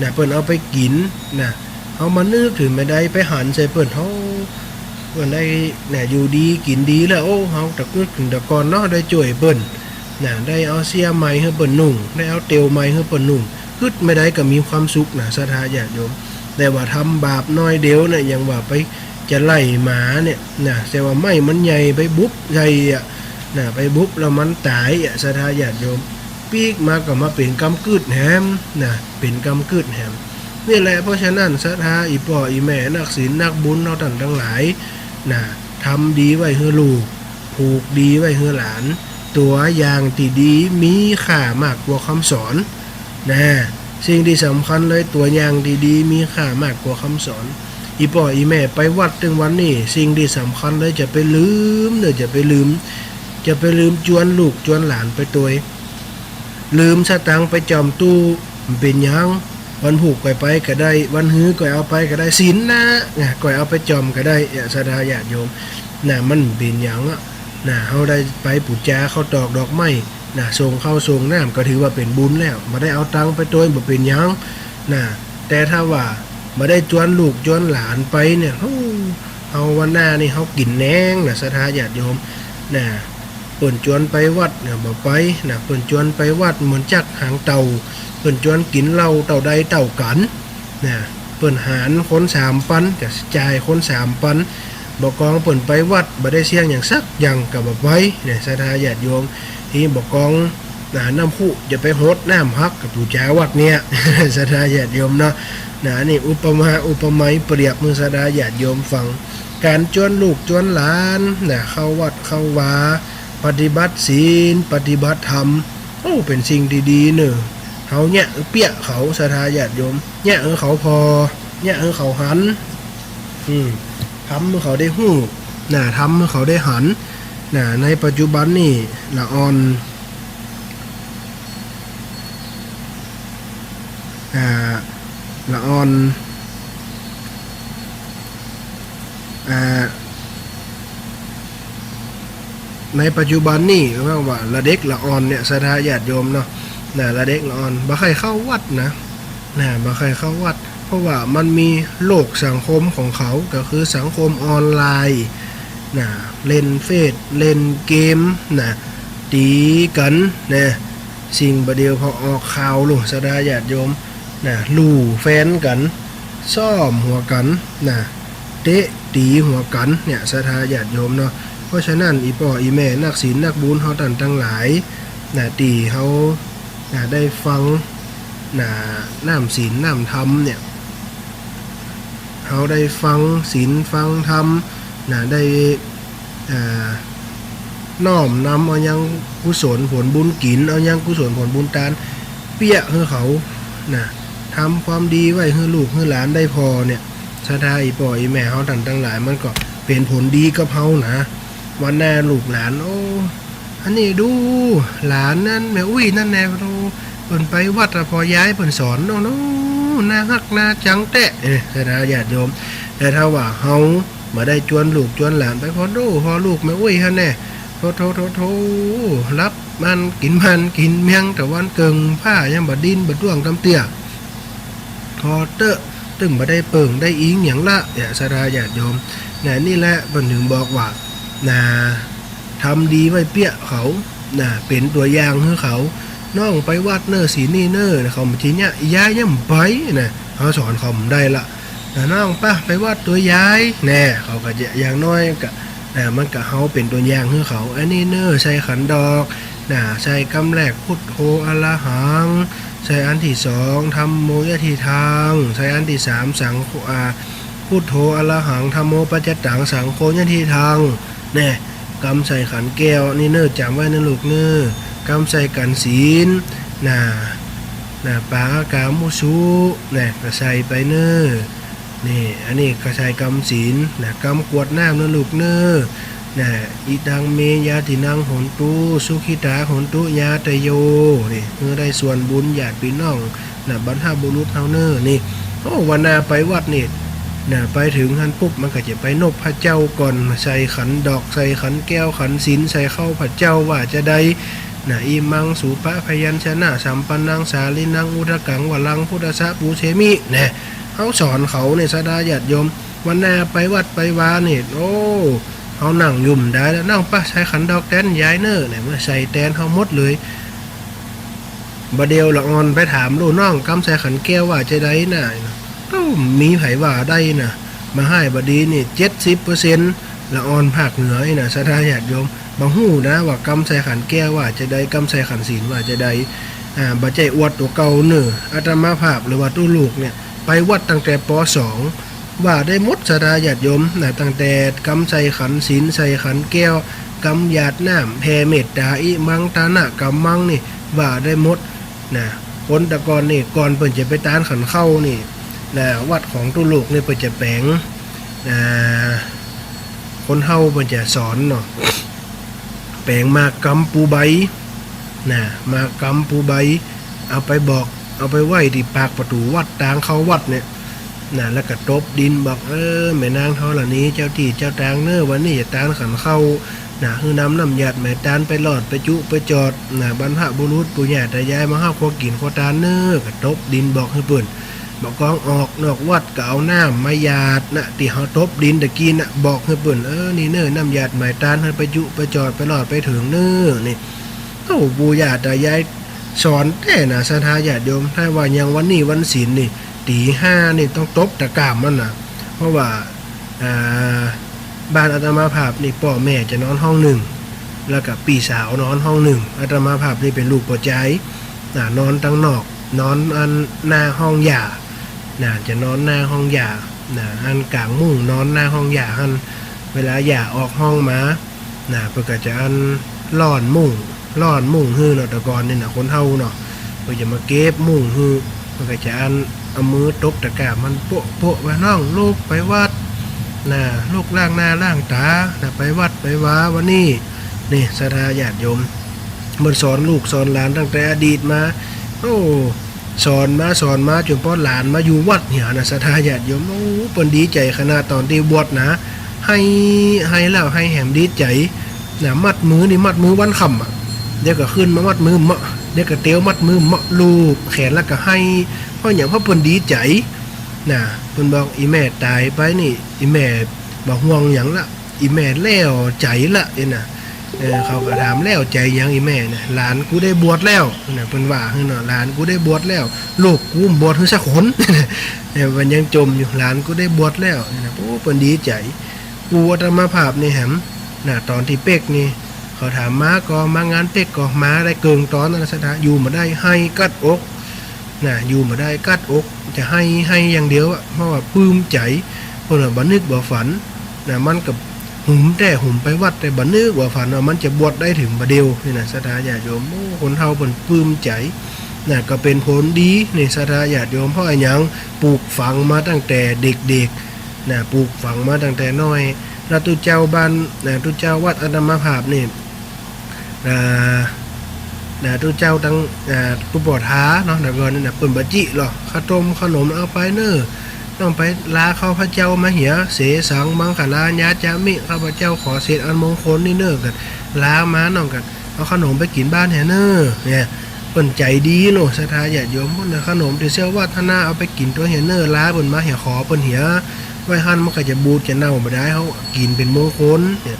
นะ เปิ้นเอาไปกิ๋น นะ เฮามานึกเถิงมาได้ ไปหันใส่เปิ้น โอ้ เปิ้นได้ นะ อยู่ดีกิ๋นดีแล้ว โอ้ เฮาตะกึ๊ดเถิงแต่ก่อนเนาะ ได้จ้วยเปิ้น นะ ได้เอาเสื้อใหม่หื้อเปิ้นนุ่ง ได้เอาเตียวใหม่หื้อเปิ้นนุ่ง กึ๊ดมาได้ก็มีความสุขนะ ศรัทธาญาติโยม แต่ว่าทำบาปน้อยเดียวเนี่ย อย่างว่าไปจะไล่หมาเนี่ย นะ แต่ว่าไม้มันใหญ่ ไปบุบใส่อะ นะ ไปบุบแล้วมันต๋ายอะ ศรัทธาญาติโยม ปิ๊กมาก็มาเป๋นกำกึ๊ดแหม นะ เป๋นกำกึ๊ดแหม นี่แหละ เพราะฉะนั้น ศรัทธาอี่ป้ออี่แม่ นักศีลนักบุญเฮาต้านตังหลาย นะ ทำดีไว้หื้อลูก ผูกดีไว้หื้อหลาน ตั๋วอย่างตี้ดีมีค่ามากกว่าคำสอน นะ สิ่งตี้สำคัญเลย ตั๋วอย่างตี้ดีมีค่ามากกว่าคำสอน อี่ป้ออี่แม่ไปวัดตึงวันนี้ สิ่งตี้สำคัญเลย จะไปลืมเน่อ จะไปลืม จะไปลืมจวนลูกจวนหลานไปตวย ลืมสตางค์ไปจ่อมตู้ บ่เป๋นหยัง วันพูกก่อยไปก็ได้ วันฮือก่อยเอาไปก็ได้ ศีลนะ นะ ก่อยเอาไปจ่อมก็ได้ เนี่ย ศรัทธาญาติโยม นะ มันบ่เป๋นหยังอะ นะ เฮาได้ไปปู๋จาข้าวตอกดอกไม้ นะ ส่งข้าวส่งน้ำก็ถือว่าเป๋นบุญแล้ว บ่ได้เอาตังค์ไปตวย บ่เป๋นหยัง นะ แต่ถ้าว่าบ่ได้จวนลูกจวนหลานไปเนี่ย โอ้ เฮาวันหน้านี่เฮากิ๋นแหนงนะ ศรัทธาญาติโยม นะ เปิ้นจวนไปวัดนะ บ่ไปนะ เปิ้นจวนไปวัดเหมือนจักหางเต่า เปิ้นจวนกิ๋นเหล้าเต้าใดเต้ากั๋นนะ เปิ้นหารคนสามปัน จะจ่ายคนสามปัน บ่กองเปิ้นไปวัด บ่ได้เสี้ยงหยังสักอย่างก็บ่ไปนะ ศรัทธาญาติโยม ตี้บ่กอง นะ น้ำพุจะไปหดน้ำฮักกับปู๋จาวัดเนี่ย ศรัทธาญาติโยมเนาะ นะ นี่อุปมาอุปไมยเปรียบหื้อศรัทธาญาติโยมฟัง ก๋านจวนลูกจวนหลานนะ เข้าวัดเข้าวา ปฏิบัติศีล ปฏิบัติธรรม โอ้ เป๋นสิ่งตี้ดีเน่อ เฮาเยียะเปี้ยเขา ศรัทธาญาติโยม เยียะหื้อเขาผ่อ เยียะหื้อเขาหัน อืม ทำหื้อเขาได้ฮู้ นะ ทำหื้อเขาได้หัน นะ ในปัจจุบันนี่ละอ่อน อ่า ละอ่อน อ่า ในปัจจุบันนี่เรียกว่าละเด็กละอ่อนเนี่ย ศรัทธาญาติโยมเนาะ นะ ละเด็กละอ่อน บ่ใค่เข้าวัดนะ นะ บ่ใค่เข้าวัด เพราะว่ามันมีโลกสังคมของเขา ก็คือสังคมออนไลน์ นะ เล่นเฟซ เล่นเกม นะ ตี๋กั๋น นะ สิ่งบ่าเดี่ยวผ่อออกข่าวลูก ศรัทธาญาติโยม นะ ลู่แฟนกั๋น ซ้อมหัวกั๋น นะ เตะตี๋หัวกั๋น เนี่ย ศรัทธาญาติโยมเนาะ เพราะฉะนั้น อี่ป้ออี่แม่ นักศีลนักบุญเฮาต้านตังหลาย นะ ตี้เฮา นะ ได้ฟัง นะ น้ำศีลน้ำธรรมเนี่ย เฮาได้ฟังศีลฟังธรรม นะ ได้ อ่า น้อมนำเอายังกุศลผลบุญกิ๋น เอายังกุศลผลบุญตาน เปี้ยหื้อเขา นะ ทำความดีไว้หื้อลูกหื้อหลานได้ผ่อเนี่ย ศรัทธาอี่ป้ออี่แม่เฮาต้านตังหลาย มันก็เป๋นผลดีกับเฮานะ วันหน้าลูกหลาน โอ้ อันนี้ดู หลานนั้นแม่อุ๊ยนั่นแน่ โอ้ เปิ้นไปวัดอะ ผ่อยายเปิ้นสอน โอ้โน้ น่าฮักน่าจังแต๊ เอ้ย ศรัทธาญาติโยม แต่ถ้าว่าเฮาบ่ได้จวนลูกจวนหลานไป ผ่อโด้ ผ่อลูกแม่อุ๊ยหั้นแน่ โธ่ โธ่ โธ่ โธ่ หลับ มันกิ๋นมันกิ๋นเมือง ตะวันเกิ่งฟ้ายังบ่ดิ้นบ่ด้วงกำเตื้อ ผ่อเต๊อะ ตึงบ่ได้เปิงได้อิงหยังละ เนี่ย ศรัทธาญาติโยม เนี่ย นี่แหละเปิ้นถึงบอกว่า นะ ทำดีไว้เปี้ยเขา นะ เป๋นตั๋วอย่างหื้อเขา น้องไปวัดเน่อ ศีลนี่เน่อ เขาบ่าจีเยียะ ยายยังบ่ไป นะ เฮาสอนเขาบ่ได้ละ นะ น้องปะไปวัดตั๋วยาย แน่ เขาก็จะ อย่างน้อยก็ นะ มันก็เฮาเป๋นตั๋วอย่างหื้อเขา อันนี้เน่อ ใส่ขันดอก นะ ใส่กำแรก พุทโธ อะระหัง ใส่อันตี้สอง ธัมโม ยะทิฏฐัง ใส่อันตี้สาม สังโฆ อ่า พุทโธ อะระหัง ธัมโม ปัจจตัง สังโฆ ยะทิฏฐัง แน่ กำใส่ขันแก้ว นี่เน่อ จ๋ำไว้เน่อลูกเน่อ กำใส่ขันศีล นะ นะ ปาอากามุสุ นะ ก็ใส่ไปเน่อ นี่ อันนี้ก็ใส่กำศีล นะ กำกรวดน้ำเน่อลูกเน่อ นะ อิตังเม ญาตินัง โหนตุ สุขิตา โหนตุ ญาตาโย นี่ หื้อได้ส่วนบุญญาติปี้น้อง นะ บรรพบุรุษเฮาเน่อ นี่ โอ้ วันหน้าไปวัดนี่ นะ ไปเถิงหั้นปุ๊บ มันก็จะไปนบพระเจ้าก่อน ใส่ขันดอก ใส่ขันแก้ว ขันศีล ใส่เข้าพระเจ้าว่าจะใด นะ อิมัง สูปะพยัญชนะสัมปันนัง สาลีนัง อุทกัง วรัง พุทธัสสะ ปูเชมิ นะ เฮาสอนเขาเนี่ย ศรัทธาญาติโยม วันหน้าไปวัดไปวานี่ โอ้ เฮานั่งอยู่บ่ได้แล้ว น้องปะใส่ขันดอกแตนยายเน่อ เนี่ย เมื่อใส่แตนเฮาหมดเลย บ่าเดี่ยวละอ่อนไปถามลูกน้อง กำใส่ขันแก้วว่าจะใดน่ะ เอ้า มีใผว่าได้น่ะ บ่าฮ้ายบ่าดีนี่ เจ็ดสิบเปอร์เซ็นต์ ละอ่อนภาคเหนือนี่น่ะ ศรัทธาญาติโยม บ่ฮู้นะว่ากำใส่ขันแก้วว่าจะใด กำใส่ขันศีลว่าจะใด อ่า บ่ใจ้อวดตั๋วเก่าเน่อ อาตมาภาพหรือว่าตุ๊ลูกเนี่ย ไปวัดตั้งแต่ ป.สอง ว่าได้หมด ศรัทธาญาติโยมนะ ตั้งแต่กำใส่ขันศีล ใส่ขันแก้ว กำหยาดน้ำ แผ่เมตตา อิมัง ตานะกัมมัง นี่ ว่าได้หมดนะ คนแต่ก่อนนี่ ก่อนเปิ้นจะไปตานขันเข้านี่นะ วัดของตุ๊ลูกนี่เปิ้นจะแป๋ง อ่า คนเฮาเปิ้นจะสอนเนาะ แป๋งหมากกำปูใบ นะ หมากกำปูใบ เอาไปบอก เอาไปไว้ตี้ปากประตู๋วัด ตางเข้าวัดเนี่ย นะ แล้วก็ตบดินบอก เออ แม่นางธรณี เจ้าตี้เจ้าตางเน่อ วันนี้จะตานขันเข้า นะ หื้อนำน้ำหยาดไหมตานไปหลอด ไปจุไปจอด นะ บรรพบุรุษปู่ย่าตายายมาเฮาครัวกิ๋นครัวตานเน่อ ก็ตบดินบอกหื้อเปิ้น บ่ากองออกนอกวัดก็เอาน้ำมาหยาดนะ ตี้เฮาตบดินตะกี้นะ บอกหื้อเปิ้น เออ นี่เน่อ น้ำหยาดไหมตาน หื้อไปจุไปจอด ไปหลอดไปเถิงเน่อ นี่ โอ้ ปู่ย่าตายายสอนแต๊นะ ศรัทธาญาติโยม ถ้าว่าอย่างวันนี้วันศีลนี่ ตี๋ห้านี่ต้องตบตะกร้ามมันนะ เพราะว่า อ่า บ้านอาตมาภาพนี่ ป้อแม่จะนอนห้องนึ่ง แล้วก็ปี้สาวนอนห้องนึ่ง อาตมาภาพนี่เป๋นลูกป้อจาย อ่า นอนตังนอก นอนอันหน้าห้องย่า นะ จะนอนหน้าห้องย่า นะ อันก๋างมุ้งนอนหน้าห้องย่าหั้น เวลาย่าออกห้องมา นะ เปิ้นก็จะอันล่อนมุ้ง ล่อนมุ้งหื้อเนาะ แต่ก่อนนี่นะ คนเฒ่าเนาะ เปิ้นจะมาเก็บมุ้งหื้อ เปิ้นก็จะอันเอามือตบตะกร้ามันโป๊ะๆ ว่า น้องลุกไปวัด นะ ลุกล้างหน้าล้างต๋า นะ ไปวัดไปวาวันนี้ นี่ ศรัทธาญาติโยม เปิ้นสอนลูกสอนหลานตั้งแต่อดีตมา โอ้ สอนมาสอนมาจ๋นป้อหลานมาอยู่วัดเหียนะ ศรัทธาญาติโยม โอ้ เปิ้นดีใจ๋ขนาดต๋อนตี้บวชนะ ไห้ ไห้แล้วไห้แหมดีใจ๋นะ มัดมือนี่มัดมือวันค่ำอะ เดี๋ยวก็ขึ้นมามัดมือเมาะ เดี๋ยวก็เตียวมัดมือเมาะ ลูบแขนแล้วก็ไห้ เพราะหยัง เพราะเปิ้นดีใจ๋นะ เปิ้นบอก อี่แม่ต๋ายไปนี่ อี่แม่บ่ห่วงหยังละ อี่แม่แล้วใจ๋ละ เอ็นะ เออ เขาก็ถาม แล้วใจ๋หยังอี่แม่นะ หลานกูได้บวชแล้วนะ เปิ้นว่าหื้อเนาะ หลานกูได้บวชแล้ว ลูกกูบ่บวชหื้อสักคน เออ มันยังจ่มอยู่ หลานกูได้บวชแล้วนะ โอ้ เปิ้นดีใจ๋ ปู่อาตมาภาพนี่แหมนะ ต๋อนตี้เป๊กนี่ เขาถามมาก่อ มางานเป๊กก่อ มาได้เกิ่งต๋อนนั้น ศรัทธา อยู่บ่ได้ ไห้กัดอก นะ อยู่บ่ได้ กัดอก จะไห้ ไห้อย่างเดียวอะ เพราะว่าปลื้มใจ๋ เปิ้นว่าบ่นึกบ่ฝัน นะ มันก็หุมแต๊ หุมไปวัด แต่บ่นึกบ่ฝันว่ามันจะบวชได้เถิงบ่าเดี่ยวนี่นะ ศรัทธาญาติโยม โอ้ คนเฒ่าเปิ้นปลื้มใจ๋ นะ ก็เป๋นผลดีนี่ ศรัทธาญาติโยม เพราะอะหยัง ปลูกฝังมาตั้งแต่เด็กๆ นะ ปลูกฝังมาตั้งแต่น้อย แล้วตุ๊เจ้าบ้าน นะ ตุ๊เจ้าวัดอาตมาภาพนี่ อ่า นะ ตุ๊เจ้าตัง อ่า ตุ๊ป้อท้าเนาะ แต่ก่อนนี่นะ เปิ้นบ่จิหรอก ข้าวต้มขนมเอาไปเน่อ น้องไปลาข้าพเจ้ามาเหีย เสสังมังคลายาจามิ ข้าพเจ้าขอเศษอันมงคลนี่เน่อ ก็ลามา น้องก็ เอาขนมไปกิ๋นบ้านเหียเน่อ เนี่ย เปิ้นใจ๋ดีเนาะ ศรัทธาญาติโยม เปิ้นเอาขนมตี้เสี้ยววัดหั้นนา เอาไปกิ๋นตั๋วเหียเน่อ ลาเปิ้นมาเหีย ขอเปิ้นเหีย ไว้หั้นมันก็จะบูดจะเน่าบ่ดาย เฮากิ๋นเป๋นมงคล เนี่ย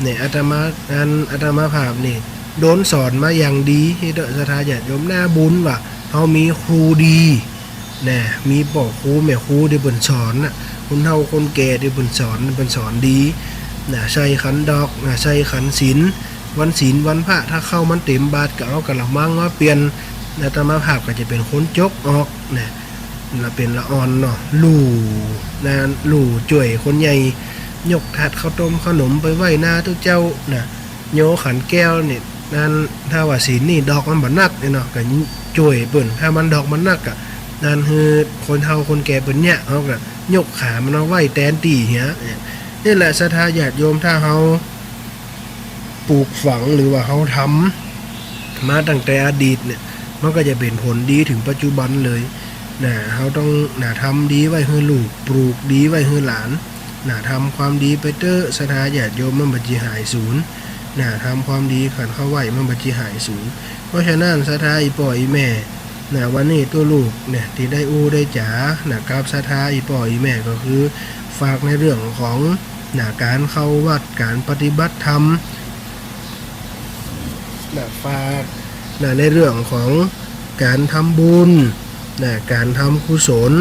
เนี่ย อาตมา อัน อาตมาภาพนี่ โดนสอนมาอย่างดี เฮ้ย ศรัทธาญาติโยม น่าบุญว่า เฮามีครูดี นะ มีป้อครูแม่ครูตี้เปิ้นสอนน่ะ คนเฒ่าคนแก่ตี้เปิ้นสอน เปิ้นสอนดี นะ ใส่ขันดอก นะ ใส่ขันศีล วันศีลวันพระ ถ้าข้าวมันเต๋มบาตรก็เอากะละมังมาเปลี่ยน อาตมาภาพก็จะเป๋นคนจกออก นะ ละเป๋นละอ่อนเนาะ ลู่ นะ ลู่จ้วยคนใหญ่ ยกถาดข้าวต้มข้าวหนมไปไหว้หน้าตุ๊เจ้า นะ โยขันแก้วนี่ นั้น ถ้าว่าศีลนี่ดอกมันบ่หนักนี่เนาะ ก็จ้วยเปิ้น ถ้ามันดอกมันหนักอะ นั้นหื้อคนเฒ่าคนแก่เปิ้นเยียะ เฮาก็ยกขามันมาไหว้แตนตี้เหีย เนี่ย นี่แหละศรัทธาญาติโยม ถ้าเฮาปลูกฝังหรือว่าเฮาทำมาตั้งแต่อดีตเนี่ย มันก็จะเป๋นผลดีเถิงปัจจุบันเลย นะ เฮาต้อง นะ ทำดีไว้หื้อลูก ปลูกดีไว้หื้อหลาน นะ ทำความดีไปเต๊อะ ศรัทธาญาติโยม มันบ่จิหายสูญ นะ ทำความดีขันเข้าไหว้ มันบ่จิหายสูญ เพราะฉะนั้น ศรัทธาอี่ป้ออี่แม่ นะ วันนี้ตุ๊ลูกเนี่ย ตี้ได้อู้ได้จ๋า นะ กับศรัทธาอี่ป้ออี่แม่ ก็คือ ฝากในเรื่องของ นะ ก๋านเข้าวัด ก๋านปฏิบัติธรรม นะ ฝาก นะ ในเรื่องของก๋านทำบุญ นะ ก๋านทำกุศล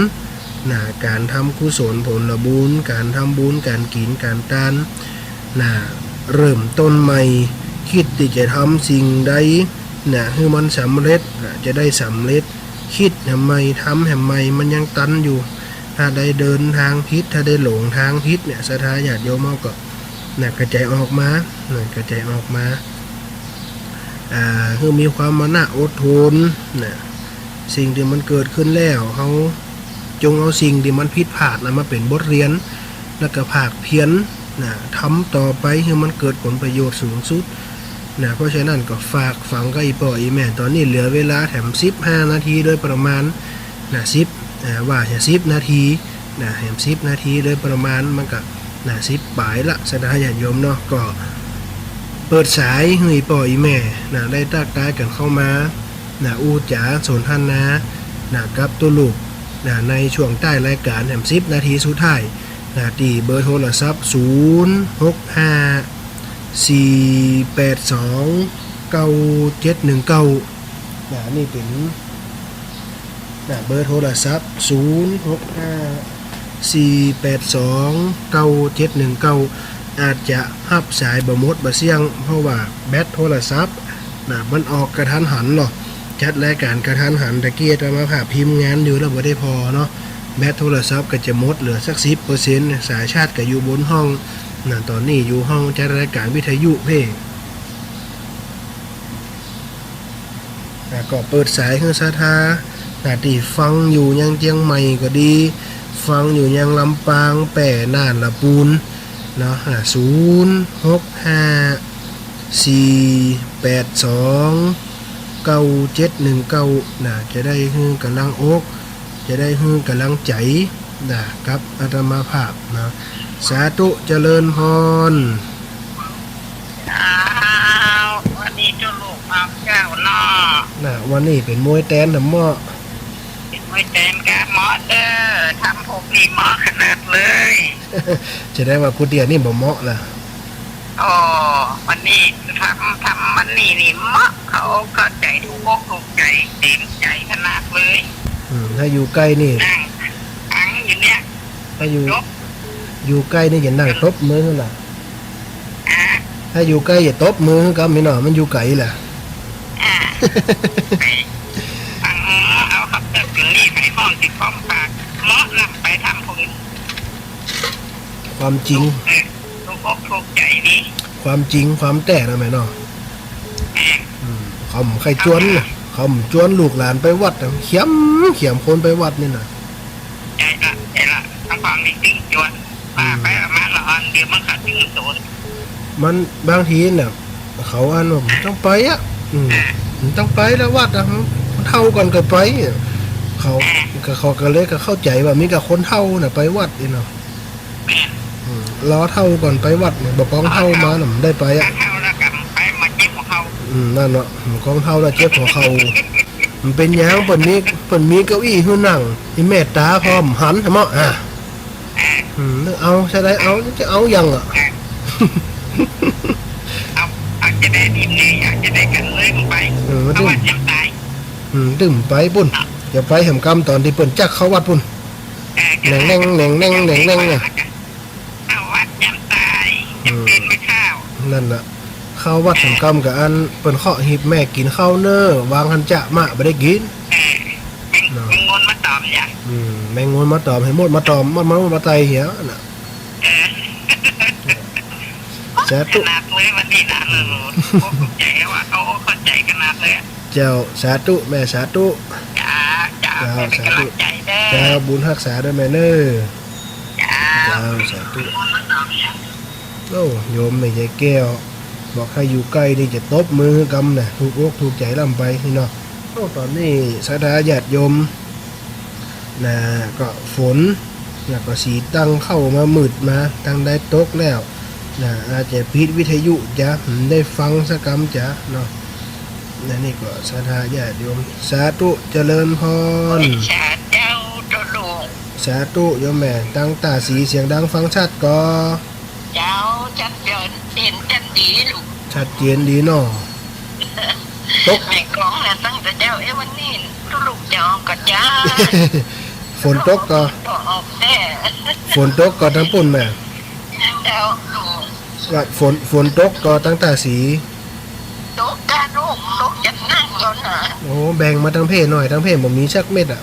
นะ ก๋านทำกุศลผลบุญ ก๋านทำบุญ ก๋านกิ๋น ก๋านตาน นะ เริ่มต้นใหม่ กึ๊ดตี้จะทำสิ่งใด นะ หื้อมันสำเร็จ นะ จะได้สำเร็จ กึ๊ดแหมใหม่ ทำแหมใหม่ มันยังตันอยู่ ถ้าได้เดินตางผิด ถ้าได้หลงตางผิดเนี่ย ศรัทธาญาติโยมเฮาก็ นะ กระจายออกมา นะ กระจายออกมา อ่า หื้อมีความมานะอดทน นะ สิ่งตี้มันเกิดขึ้นแล้ว เฮาจงเอาสิ่งตี้มันผิดพลาดนะ มาเป๋นบทเรียน แล้วก็ภาคเพียร นะ ทำต่อไปหื้อมันเกิดผลประโยชน์สูงสุด นะ เพราะฉะนั้นก็ฝากฝังกับอี่ป้ออี่แม่ ต๋อนนี้เหลือเวลาแถมสิบห้านาทีโดยประมาณ นะ สิบ อ่า ว่าจะสิบนาที นะ แถมสิบนาทีโดยประมาณ มันก็ นะ สิบป๋ายละ ศรัทธาญาติโยมเนาะ ก็เปิดสายหื้ออี่ป้ออี่แม่ นะ ได้ตั๊กทายกั๋นเข้ามา นะ อู้จ๋าสนทนา นะ กับตุ๊ลูก นะ ในช่วงต้านรายก๋านแถมสิบนาทีสุดท้าย นะ ตี้เบอร์โทรศัพท์ ศูนย์ หก ห้า สี่ แปด สอง เก้า เจ็ด หนึ่ง เก้า นะ นี่เป๋น นะ เบอร์โทรศัพท์ ศูนย์ หก ห้า สี่ แปด สอง เก้า เจ็ด หนึ่ง เก้า อาจจะฮับสายบ่หมดบ่เสี้ยง เพราะว่าแบตโทรศัพท์ นะ มันออกกะทันหันเนาะ จัดรายก๋านกะทันหัน ตะกี้อาตมาภาพพิมพ์งานอยู่แล้วบ่ได้ผ่อเนาะ แบตโทรศัพท์ก็จะหมดเหลือสักสิบเปอร์เซ็นต์ สายชาร์จก็อยู่บนห้อง นะ ต๋อนนี้อยู่ห้องจัดรายก๋านวิทยุเพ่ นะ ก็เปิดสายหื้อศรัทธา นะ ตี้ฟังอยู่ยังเจียงใหม่ก็ดี ฟังอยู่ยังลำปาง แป้ น่าน ละปูน เนาะ อ่า ศูนย์ หก ห้า สี่ แปด สอง เก้า เจ็ด หนึ่ง เก้า นะ จะได้หื้อก๋ำลังอก จะได้หื้อก๋ำลังใจ๋ นะ กับอาตมาภาพ นะ สาธุ เจริญพร อ้าว วันนี้ตุ๊ลูกออกเจ้าเนาะ นะ วันนี้เป๋นมวยแตนนะเมาะ เป๋นมวยแตนกาเมาะเด้อ ทำพวกนี้เมาะขนาดเลย จะได้ว่ากูเตี้ยนี่บ่เมาะละ อ๋อ วันนี้ทำ ทำวันนี้นี่เมาะ เขาเข้าใจ๋ถูกอกถูกใจ๋ เต๋มใจ๋ขนาดเลย อืม ถ้าอยู่ใก้นี่ นั่งฟังอยู่เนี่ย ถ้าอยู่ จบ อยู่ใก้นี่จะนั่งตบมือหื้อละ อ่า ถ้าอยู่ใก้จะตบมือหื้อกับมีหน่อ มันอยู่ไก๋ละ อ่า ไปฟังเอาครับ เดี๋ยวนี้ไปห้องติดป้อมปาก เมาะนำไปทำพวกนี้ ความจริง เออ ถูกอกถูกใจ๋ดี ความจริง ความแต๊นะแม่เนาะ แม่น อืม เขาบ่ใค่จวนนะ เขาบ่จวนลูกหลานไปวัดนะ เขียม เขียมคนไปวัดนี่นะ ใจ้ละ ใจ้ละ ทางความจริงจวน อืม ว่าไปประมาณละอันเดียวมันขาดถึงโดน มันบางทีน่ะ เขาอันว่าบ่ต้องไปอะ อืม อ่า บ่ต้องไปละวัดอะ คนเฒ่าก่อนก็ไป เขา อ่า ก็ เขาก็เลยก็เข้าใจ๋ว่ามีแต่คนเฒ่าน่ะไปวัดนี่เนาะ แม่น อืม รอเฒ่าก่อนไปวัดเนี่ย บ่ปองเฒ่ามาน่ะ บ่ได้ไปอะ ถ้าเฒ่าแล้วก็ไปมาเจ็บหัวเข่า อื อืม นั่นเนาะ อืม ของเฒ่าแล้วเจ็บหัวเข่า มันเป๋นหยัง เปิ้นมี เปิ้นมีเก้าอี้หื้อนั่ง มีแม่ต๋าพร้อมหัน หันบ่ อ่ะ อืม เอา จะได้เอา จะเอาหยังอะ เอา เอาจะได้ดีแน่ อยากจะได้กันเลยไป เออ เอาว่าจะต๋าย อืม ตึงไปปุ้น จะไปแหมกำต๋อนตี้เปิ้นจักเข้าวัดปุ้น เออ แหน่งแหน่ง แหน่งแหน่ง แหน่งแหน่ง อะ เข้าวัดยามต๋าย จะเป๋นไม่เข้า นั่นน่ะ เข้าวัดแหมกำกะอัน เปิ้นเคาะหีบแม่กิ๋นข้าวเน่อ วางหั้นจะมะ บ่ได้กิ๋น เออ แมง เนาะ แมงงนมาต๋อมจ้ะ อืม แมงงนมาต๋อม หื้อมดมาต๋อม มดมา มดมาไต่เหียน่ะ เออ สาธุ ขนาดเลยวันนี้นะ เออ ขอบใจ๋ว่าเขาเข้าใจ๋ขนาดเลย เจ้า สาธุ แม่ สาธุ จ้า จ้า เจ้า แม่เป๋นก๋ำลังใจ๋เน่อ สาธุ เจ้า บุญฮักษาเน่อแม่เน่อ เจ้า เจ้า สาธุ โอ้ โยมแม่ยายแก้ว บอกใค่อยู่ใก้นี่จะตบมือกำน่ะ ถูกอกถูกใจ๋ล้ำไปนี่เนาะ โอ้ ต๋อนนี้ศรัทธาญาติโยม นะ ก็ฝน แล้วก็สีตั้งเข้ามามืดมา ตั้งได้ตกแล้ว นะ อาจจะปิดวิทยุจ๊ะ หื้อได้ฟังสักกำจ๊ะเนาะ นะ นี่ก็ศรัทธาญาติโยม สาธุ เจริญพร สาเจ้า เจ้าลูก สาธุ โยมแม่ ตังต้าสีเสียงดังฟังชัดก่อ เจ้า ชัดเจน เห็นชัดดีลูก ชัดเจนดีเนาะ ตก แม่กองน่ะตั้งแต่เจ๊า เอ๊ะ วันนี้ตุ๊ลุกจะออกก่อจ๊ะ ฝนตกก่อ บ่ออกแต๊ ฝนตกก่อตังปุ้นแม่ เจ้า ว่าฝน ฝนตกก่อตังต้าสี ตกก้าลูก ตกอย่างหนักก่อน่ะ โอ้ แบ่งมาตังเพ่หน่อย ตังเพ่บ่มีสักเม็ดอะ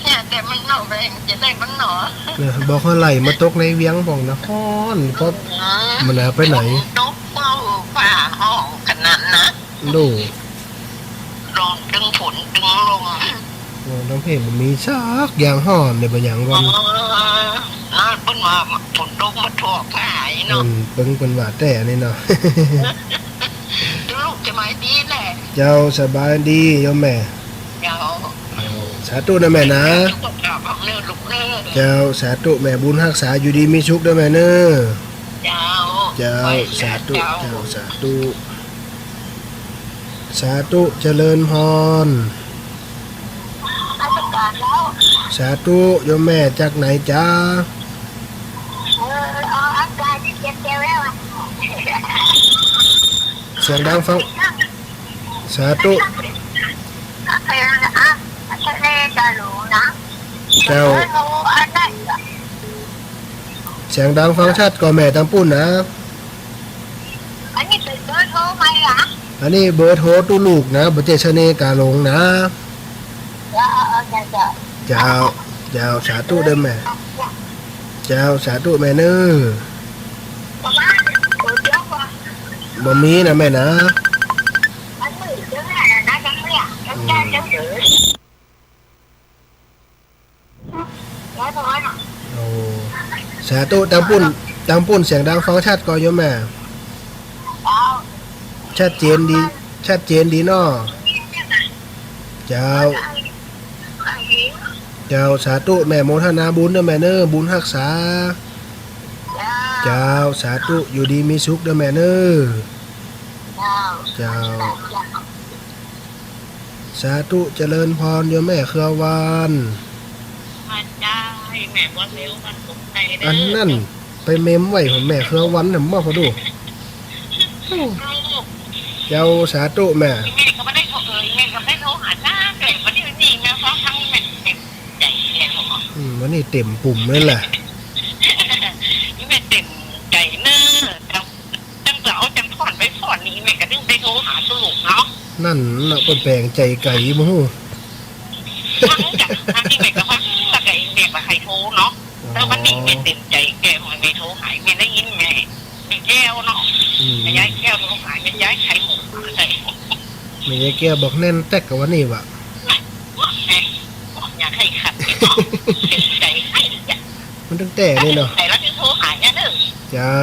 เนี่ย แต่มันหน่อแบ่งจะได้มันหน่อ เนี่ย บอกว่าไหลมาตกในเวียงพ่องนะ ฮ้อน ก็ อืม มันหาไปไหน ตกเป้าฝ่าห้องขนาดนะ ดู ร้อนตึงฝนตึงลม โอ้ ตังเพ่บ่มีสักอย่าง ฮ้อนเนี่ย บ่อย่างวัน เออ นะเปิ้นว่าฝนตกมาทั่วฝ่ายเนาะ อืม เปิ้น เปิ้นว่าแต๊นี่เนาะ ลูกจะมาดีแหละ เจ้า สบายดีโยมแม่ เจ้า เจ้า สาธุนะแม่นะ สุขภาพเอาเน่อลูกเน่อ เจ้า สาธุแม่ บุญฮักษา อยู่ดีมีสุขเน่อแม่เน่อ เจ้า เจ้า ไป สาธุ เจ้า เจ้า สาธุ สาธุ เจริญพร ราชการแล้ว สาธุ โยมแม่จากไหนจ๊ะ เออ เอาอาการที่เจ็บแกแล้วอะ เสียงดังฟัง สาธุ เอาไปอ่ะ ทะเลกาหลงนะ เจ้า เออ เอาอันนั้นอะ เสียงดังฟังชัดก่อแม่ตังปุ้นนะ อันนี้เป๋นเบอร์โทรใหม่อะ อันนี้เบอร์โทรตุ๊ลุกนะ บ่ใจ้ทะเลกาหลงนะ เออ เออ เออ เจ้า เจ้า เจ้า เจ้า สาธุเน่อแม่ เจ้า สาธุแม่เน่อ บ่มีนะแม่นะ อืม โอ้ สาธุ ตังปุ้น ตังปุ้นเสียงดังฟังชัดก่อโยมแม่ ชัดเจนดี ชัดเจนดีเนาะ เจ้า เจ้า สาธุ แม่โมทนาบุญเน่อแม่เน่อ บุญฮักษา เจ้า สาธุ อยู่ดีมีสุขเน่อแม่เน่อ เจ้า สาธุ เจริญพร โยมแม่เครือวัน อันนั้น ไปเมมไว้ของแม่เครือวันน่ะ มาพอดู เจ้า สาธุแม่ แม่ก็บ่ได้โทร เออ แม่ก็บ่ได้โทรหาจ้า แต่วันนี้มันมีงานฟ้องทั้งแม่เต็มใจ๋แกบอก อืม วันนี้เต็มปุ่มเลยแหละ แม่เต็มใจ๋เน่อ จั่งจะเอาจั่งผ่อนไปผ่อนนี่ แม่ก็ตึงได้โทรหาตุ๊ลุกเนาะ นั่นน่ะ เปิ้นแป๋งใจ๋ไก๋บ่ฮู้ ฟังจากทางที่แม่ก็ฟัง แล้วก็แม่บ่ใค่โทรเนาะ อ๋อ แล้ววันนี้แม่เต็มใจ๋แก แม่โทรหา แม่ได้ยินแม่ แม่แก้วเนาะ อืม แม่ยายแก้วโทรหา แม่ยายไขหมู แม่ยายแก้วบอกแน่นแต๊กกะวันนี้วะ แม่อยากหื้อขัดเนาะ เต็มใจ๋หื้อจ้ะ มันตึงแต๊นี่เนาะ ใจ๋แล้วจึงโทรหาเนี่ยเน่อ เจ้า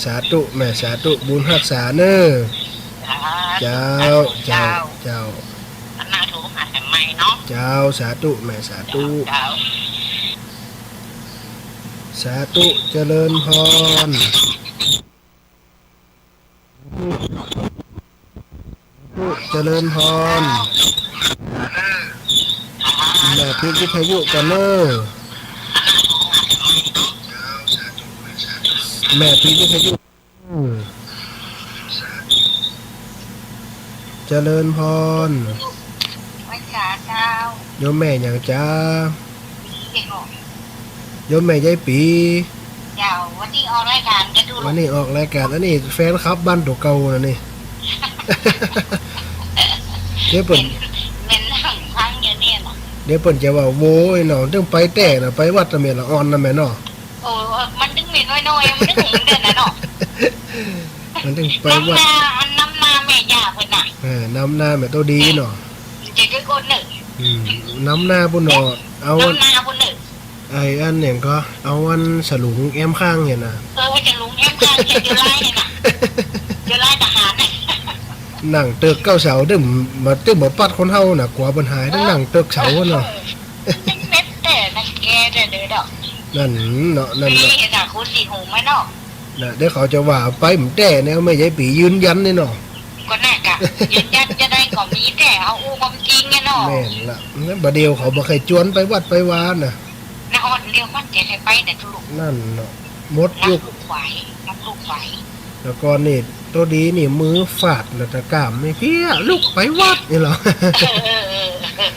สาธุแม่ สาธุ บุญฮักษาเน่อ สาธุ เจ้า สาธุ เจ้า เจ้า เจ้า อันหน้าโทรหาแถมใหม่เนาะ เจ้า สาธุแม่ สาธุ เจ้า สาธุ เจริญพร เจริญพร แม่ปิดวิทยุก่อนเน้อ แม่ปิดวิทยุ เจริญพร ไหว้สาเจ้า โยมแม่หยังจ๊ะ โยมแม่ยายปี เจ้า วันนี้ออกรายก๋าน วันนี้ออกรายก๋าน อันนี้แฟนคลับบ้านตั๋วเก่านะนี่ เดี๋ยวเปิ้น เม้น เม้นนั่งฟังอยู่เนี่ยนะ เดี๋ยวเปิ้นจะว่าโว้ยเนาะ ตึงไปแต๊นะ ไปวัดตะเมียนละอ่อนนะแม่เนาะ โอ้ มันตึงเม้นน้อยๆ มันตึงหงเดินนะเนาะ มันตึงไปวัด นำหน้า อันนำหน้าแม่ย่าเปิ้นน่ะ เออ นำหน้าแม่โตดีเนาะ จะได้คนหนึ่ง อืม นำหน้าปุ้นเนาะ เอา นำหน้าปุ้นหนึ่ง ไอ้อันเนี่ยก็ เอาอันสลุงแอมข้างเนี่ยนะ เออ สลุงแอมข้างเนี่ย อยู่ไล่เนี่ยนะ อยู่ไล่ทหารน่ะ นั่งตึกเก้าเสา ตึงมา ตึงมาปัดคนเฮาน่ะ กั๋วปัญหา ตึงนั่งตึกเสาเนาะ ตึงเม็ดแต่นั่นแกแต่เด้อดอก นั่นเนาะ นั่นเนาะ นี่น่ะ คุณสีหงไหมเนาะ น่ะ เดี๋ยวเขาจะว่าไปบ่แต๊เนี่ย แม่ยายปียืนยันเนี่ยเนาะ ก็น่ากะ ยืนยันจะได้ก็มีแต่เอาอู้ความจริงเนี่ยเนาะ แม่นละ นั่นบ่าเดี่ยวเขาบ่ใค่จวนไปวัดไปวาน่ะ นะอ่อนเดียวมันจะใค่ไปแต่ตุลุก นั่นเนาะ หมดยุค ลูกไหว รับลูกไหว แล้วก็นี่ โตดีนี่มือฟาดแล้วตะกร้ามไม่เพี้ย ลุกไปวัดนี่เหรอ เออ เออ เออ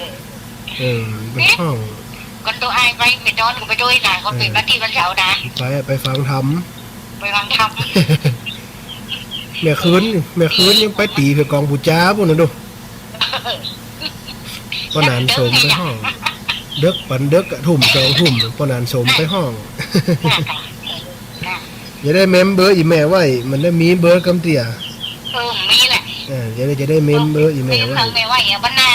เออ เป็นห้อง ก็ตัวอ้ายไปไม่ตอนก็ไปด้วยนะ ก็เป็นวันที่วันเสาร์นะ ไป ไปฟังธรรม ไปฟังธรรม แม่คืน แม่คืนยังไปตี๋ไปก๋องปู๋จาปุ้นน่ะดู ป้อหนานโสมไปห้อง เดิ็กปันเดิ็กอะ ทุ่มสองทุ่ม ป้อหนานโสมไปห้อง น่ะ จะได้เมมเบอร์อี่แม่ไว้ มันได้มีเบอร์กำเตี้ย เออ มีแหละ เออ จะได้ จะได้เมมเบอร์อี่แม่ไว้ เมมเบอร์แม่ไว้อะ บรรดา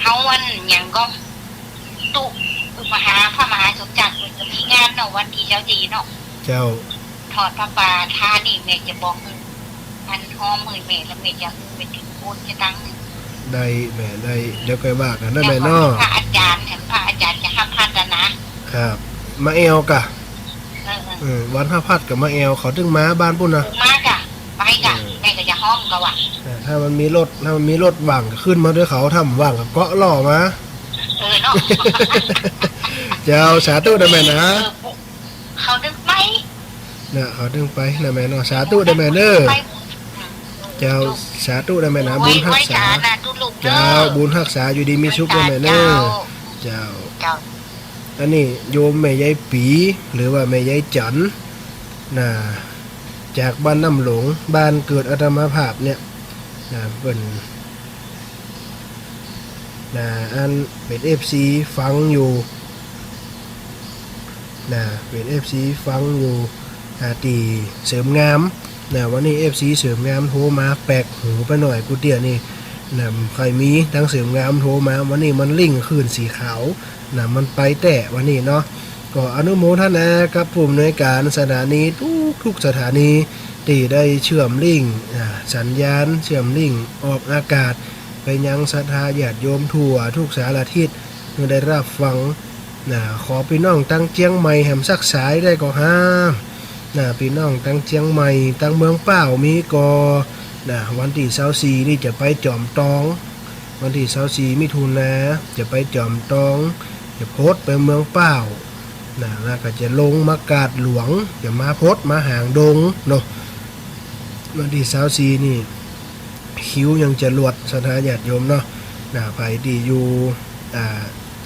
เฮาวันหยังก็ ตุ๊ มหา พระมหาสมศักดิ์เปิ้นจะมีงานเนาะ วันตี้ซาวสี่เนาะ เจ้า ทอดผ้าป่า ถ้านี่แม่จะบอกหื้อ อันฮ้อมหื้อแม่ แล้วแม่จะหื้อแม่จะโอนจะตังค์ ได้แม่ ได้ เดี๋ยวค่อยว่ากั๋นนะแม่เนาะ พระอาจารย์ เห็นพระอาจารย์จะฮับพัดนะ ครับ มาแอ่วก่ะ เออ เออ เออ วันฮับพัดก็มาแอ่ว เขาตึงมาบ้านปุ้นนะ มาก่ะ ไปก่ะ เออ แม่ก็จะฮ้อมเขาอะ เออ ถ้ามันมีรถ ถ้ามันมีรถว่างก็ขึ้นมาด้วยเขา ถ้าบ่ว่างก็เกาะล่อมา เออเนาะ เจ้า สาธุนะแม่นะ เออ เขาตึงไป น่ะ เขาตึงไปนะแม่เนาะ สาธุนะแม่เน้อ ไป เจ้า สาธุนะแม่นะ บุญฮักษา ไหว้สานะตุ๊ลุงเน้อ เจ้า บุญฮักษา อยู่ดีมีสุขนะแม่เน้อ เจ้า เจ้า เจ้า อันนี้โยมแม่ยายปี๋ หรือว่าแม่ยายจั๋น น่ะ จากบ้านน้ำหลง บ้านเกิดอาตมาภาพเนี่ย น่ะ เปิ้น น่ะ อันเป๋นเอฟซีฟังอยู่ น่ะ เป๋นเอฟซีฟังอยู่ อ่า ตี้เสริมงาม น่ะ วันนี้เอฟซีเสริมงามโทรมา แปลกหูไปหน่อย กูเตี้ยนี่ น่ะ ใค่มีตังเสริมงามโทรมา วันนี้มันริ่งคลื่นสีขาว น่ะ มันไปแต๊วันนี้เนาะ ก็อนุโมทนากับผู้อำนวยการสถานีทุกๆ สถานี ตี้ได้เชื่อมริ่ง อ่า สัญญาณ เชื่อมริ่งออกอากาศ ไปยังศรัทธาญาติโยมทั่วทุกสารทิศ หื้อได้ฮับฟัง น่ะ ขอปี้น้องตังเจียงใหม่แหมสักสายได้ก่อ น่ะ ปี้น้องตังเจียงใหม่ ตังเมืองป้าวมีก่อ น่ะ วันตี้ซาวสี่นี่จะไปจอมตอง วันตี้ซาวสี่มิถุนา จะไปจอมตอง จะพดไปเมืองป้าว น่ะ แล้วก็จะลงมากาดหลวง จะมาพดมาหางดงเนาะ วันตี้ซาวสี่นี่ คิวยังจะหลวด ศรัทธาญาติโยมเนาะ น่ะ ใผตี้อยู่ อ่า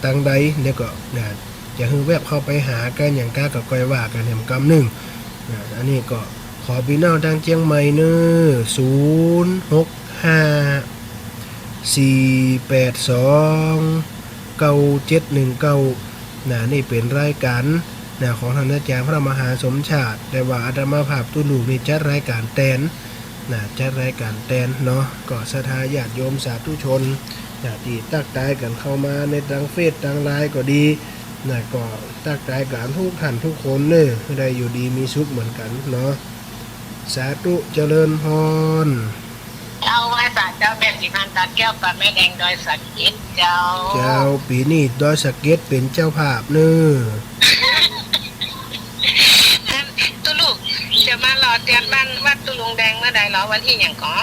ตังใด แล้วก็ น่ะ จะหื้อแว็บเข้าไปหากั๋นอย่างก้าก็ก้อยว่ากั๋นแหมกำนึ่ง น่ะ อันนี้ก็ขอปี้น้องตังเจียงใหม่เน้อ ศูนย์หกห้า สี่แปดสอง เก้าเจ็ดหนึ่งเก้า น่ะ นี่เป๋นรายก๋าน น่ะ ของต้านอาจ๋ารย์พระมหาสมชาติ แต่ว่าอาตมาภาพตุ๊ลุงนี่จัดรายก๋านแตน น่ะ จัดรายก๋านแตนเนาะ ก็ศรัทธาญาติโยมสาธุชน น่ะ ตี้ตั๊กตายกั๋นเข้ามาในตังเฟซตังไลน์ก็ดี น่ะ ก็ตั๊กตายกั๋นทุกท่านทุกคนเน้อ หื้อได้อยู่ดีมีสุขเหมือนกั๋นเนาะ สาธุเจริญพร เจ้า ไหว้สาเจ้าแม่ศรีพันธุ์ตาแก้วกับแม่แดงดอยสะเก็ดเจ้า เจ้า ปี๋นี้ดอยสะเก็ดเป๋นเจ้าภาพเน้อ ตุ๊ลุงจะมาหล่อเตียนบ้านวัดตุ๊ลุงแดงเมื่อใดเหรอ วันตี้หยังก่อ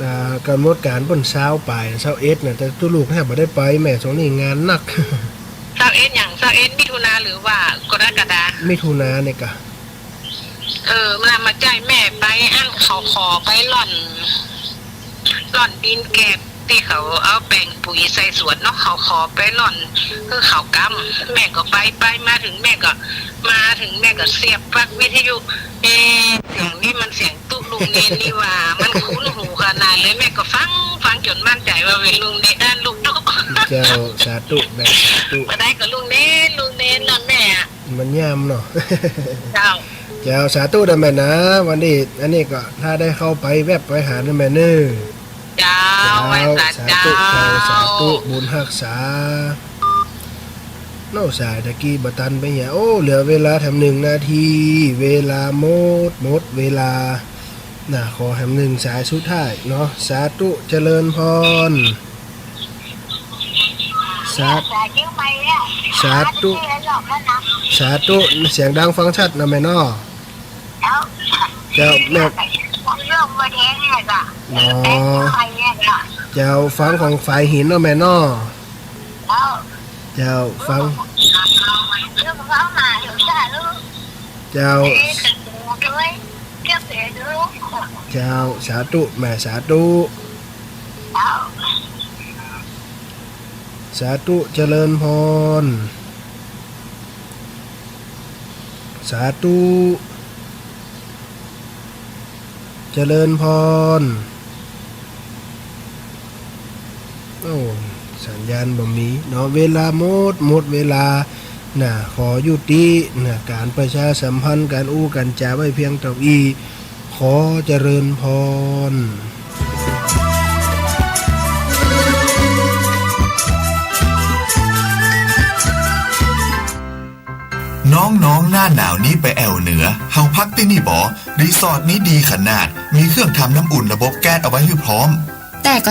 อ่า ก๋ำหนดก๋านเปิ้นซาวป๋าย ซาวเอ็ดน่ะ แต่ตุ๊ลูกเนี่ยบ่ได้ไปแม่ ช่วงนี้งานหนัก ซาวเอ็ดหยัง ซาวเอ็ดมิถุนาหรือว่ากรกฎา มิถุนาเนี่ยกะ เออ มา มาใจ๊แม่ไป อันเขาขอไปร่อน ร่อนดินแกบตี้เขาเอาแป้งปุ๋ยใส่สวนเนาะ เขาขอไปร่อน คือเขากำ แม่ก็ไป ไปมาเถิงแม่ก็ มาเถิงแม่ก็เสียบปลั๊กวิทยุ เอ๊ะ เสียงนี้มันเสียงตุ๊ลุงเณรนี่หว่า มันคุ้นหูขนาดเลย แม่ก็ฟัง ฟังจ๋นมั่นใจ๋ว่าเป๋นลุงเณร อันลุงตุ๊ เจ้า สาธุแม่ สาธุ บ่ได้ก็ลุงเณร ลุงเณรน่ะแม่ มันย่ำเนาะ เจ้า เจ้า สาธุนะแม่นะ วันนี้ อันนี้ก็ถ้าได้เข้าไปแว็บไปหานะแม่เน่อ เจ้า เจ้า ไหว้สา สาธุ เจ้า เจ้า สาธุ บุญฮักษา เนาะ สายตะกี้บ่ตันไปเหีย โอ้ เหลือเวลาแถมหนึ่งนาที เวลาหมด หมดเวลา น่ะ ขอแถมหนึ่งสายสุดท้ายเนาะ สาธุ เจริญพร สา สาธุ สาธุ เสียงดังฟังชัดนะแม่เนาะ เจ้า เจ้าแม่ เจ้า ฟังของฝ่ายหินเนาะแม่เนาะ เจ้า ฟัง เจ้า เจ้า สาธุแม่ สาธุ สาธุ เจริญพร สาธุ เจริญพร โอ้ สัญญาณบ่มีเนาะ เวลาหมด หมดเวลา น่ะ ขอยุติ น่ะ ก๋านประชาสัมพันธ์ ก๋านอู้ก๋านจ๋าไว้เพียงเต้าอี้ ขอเจริญพร น้องๆ หน้าหนาวนี้ไปแอ่วเหนือ เฮาพักตี้นี่บ่ รีสอร์ทนี้ดีขนาด มีเครื่องทำน้ำอุ่นระบบแก๊สเอาไว้หื้อพร้อม แต่ก็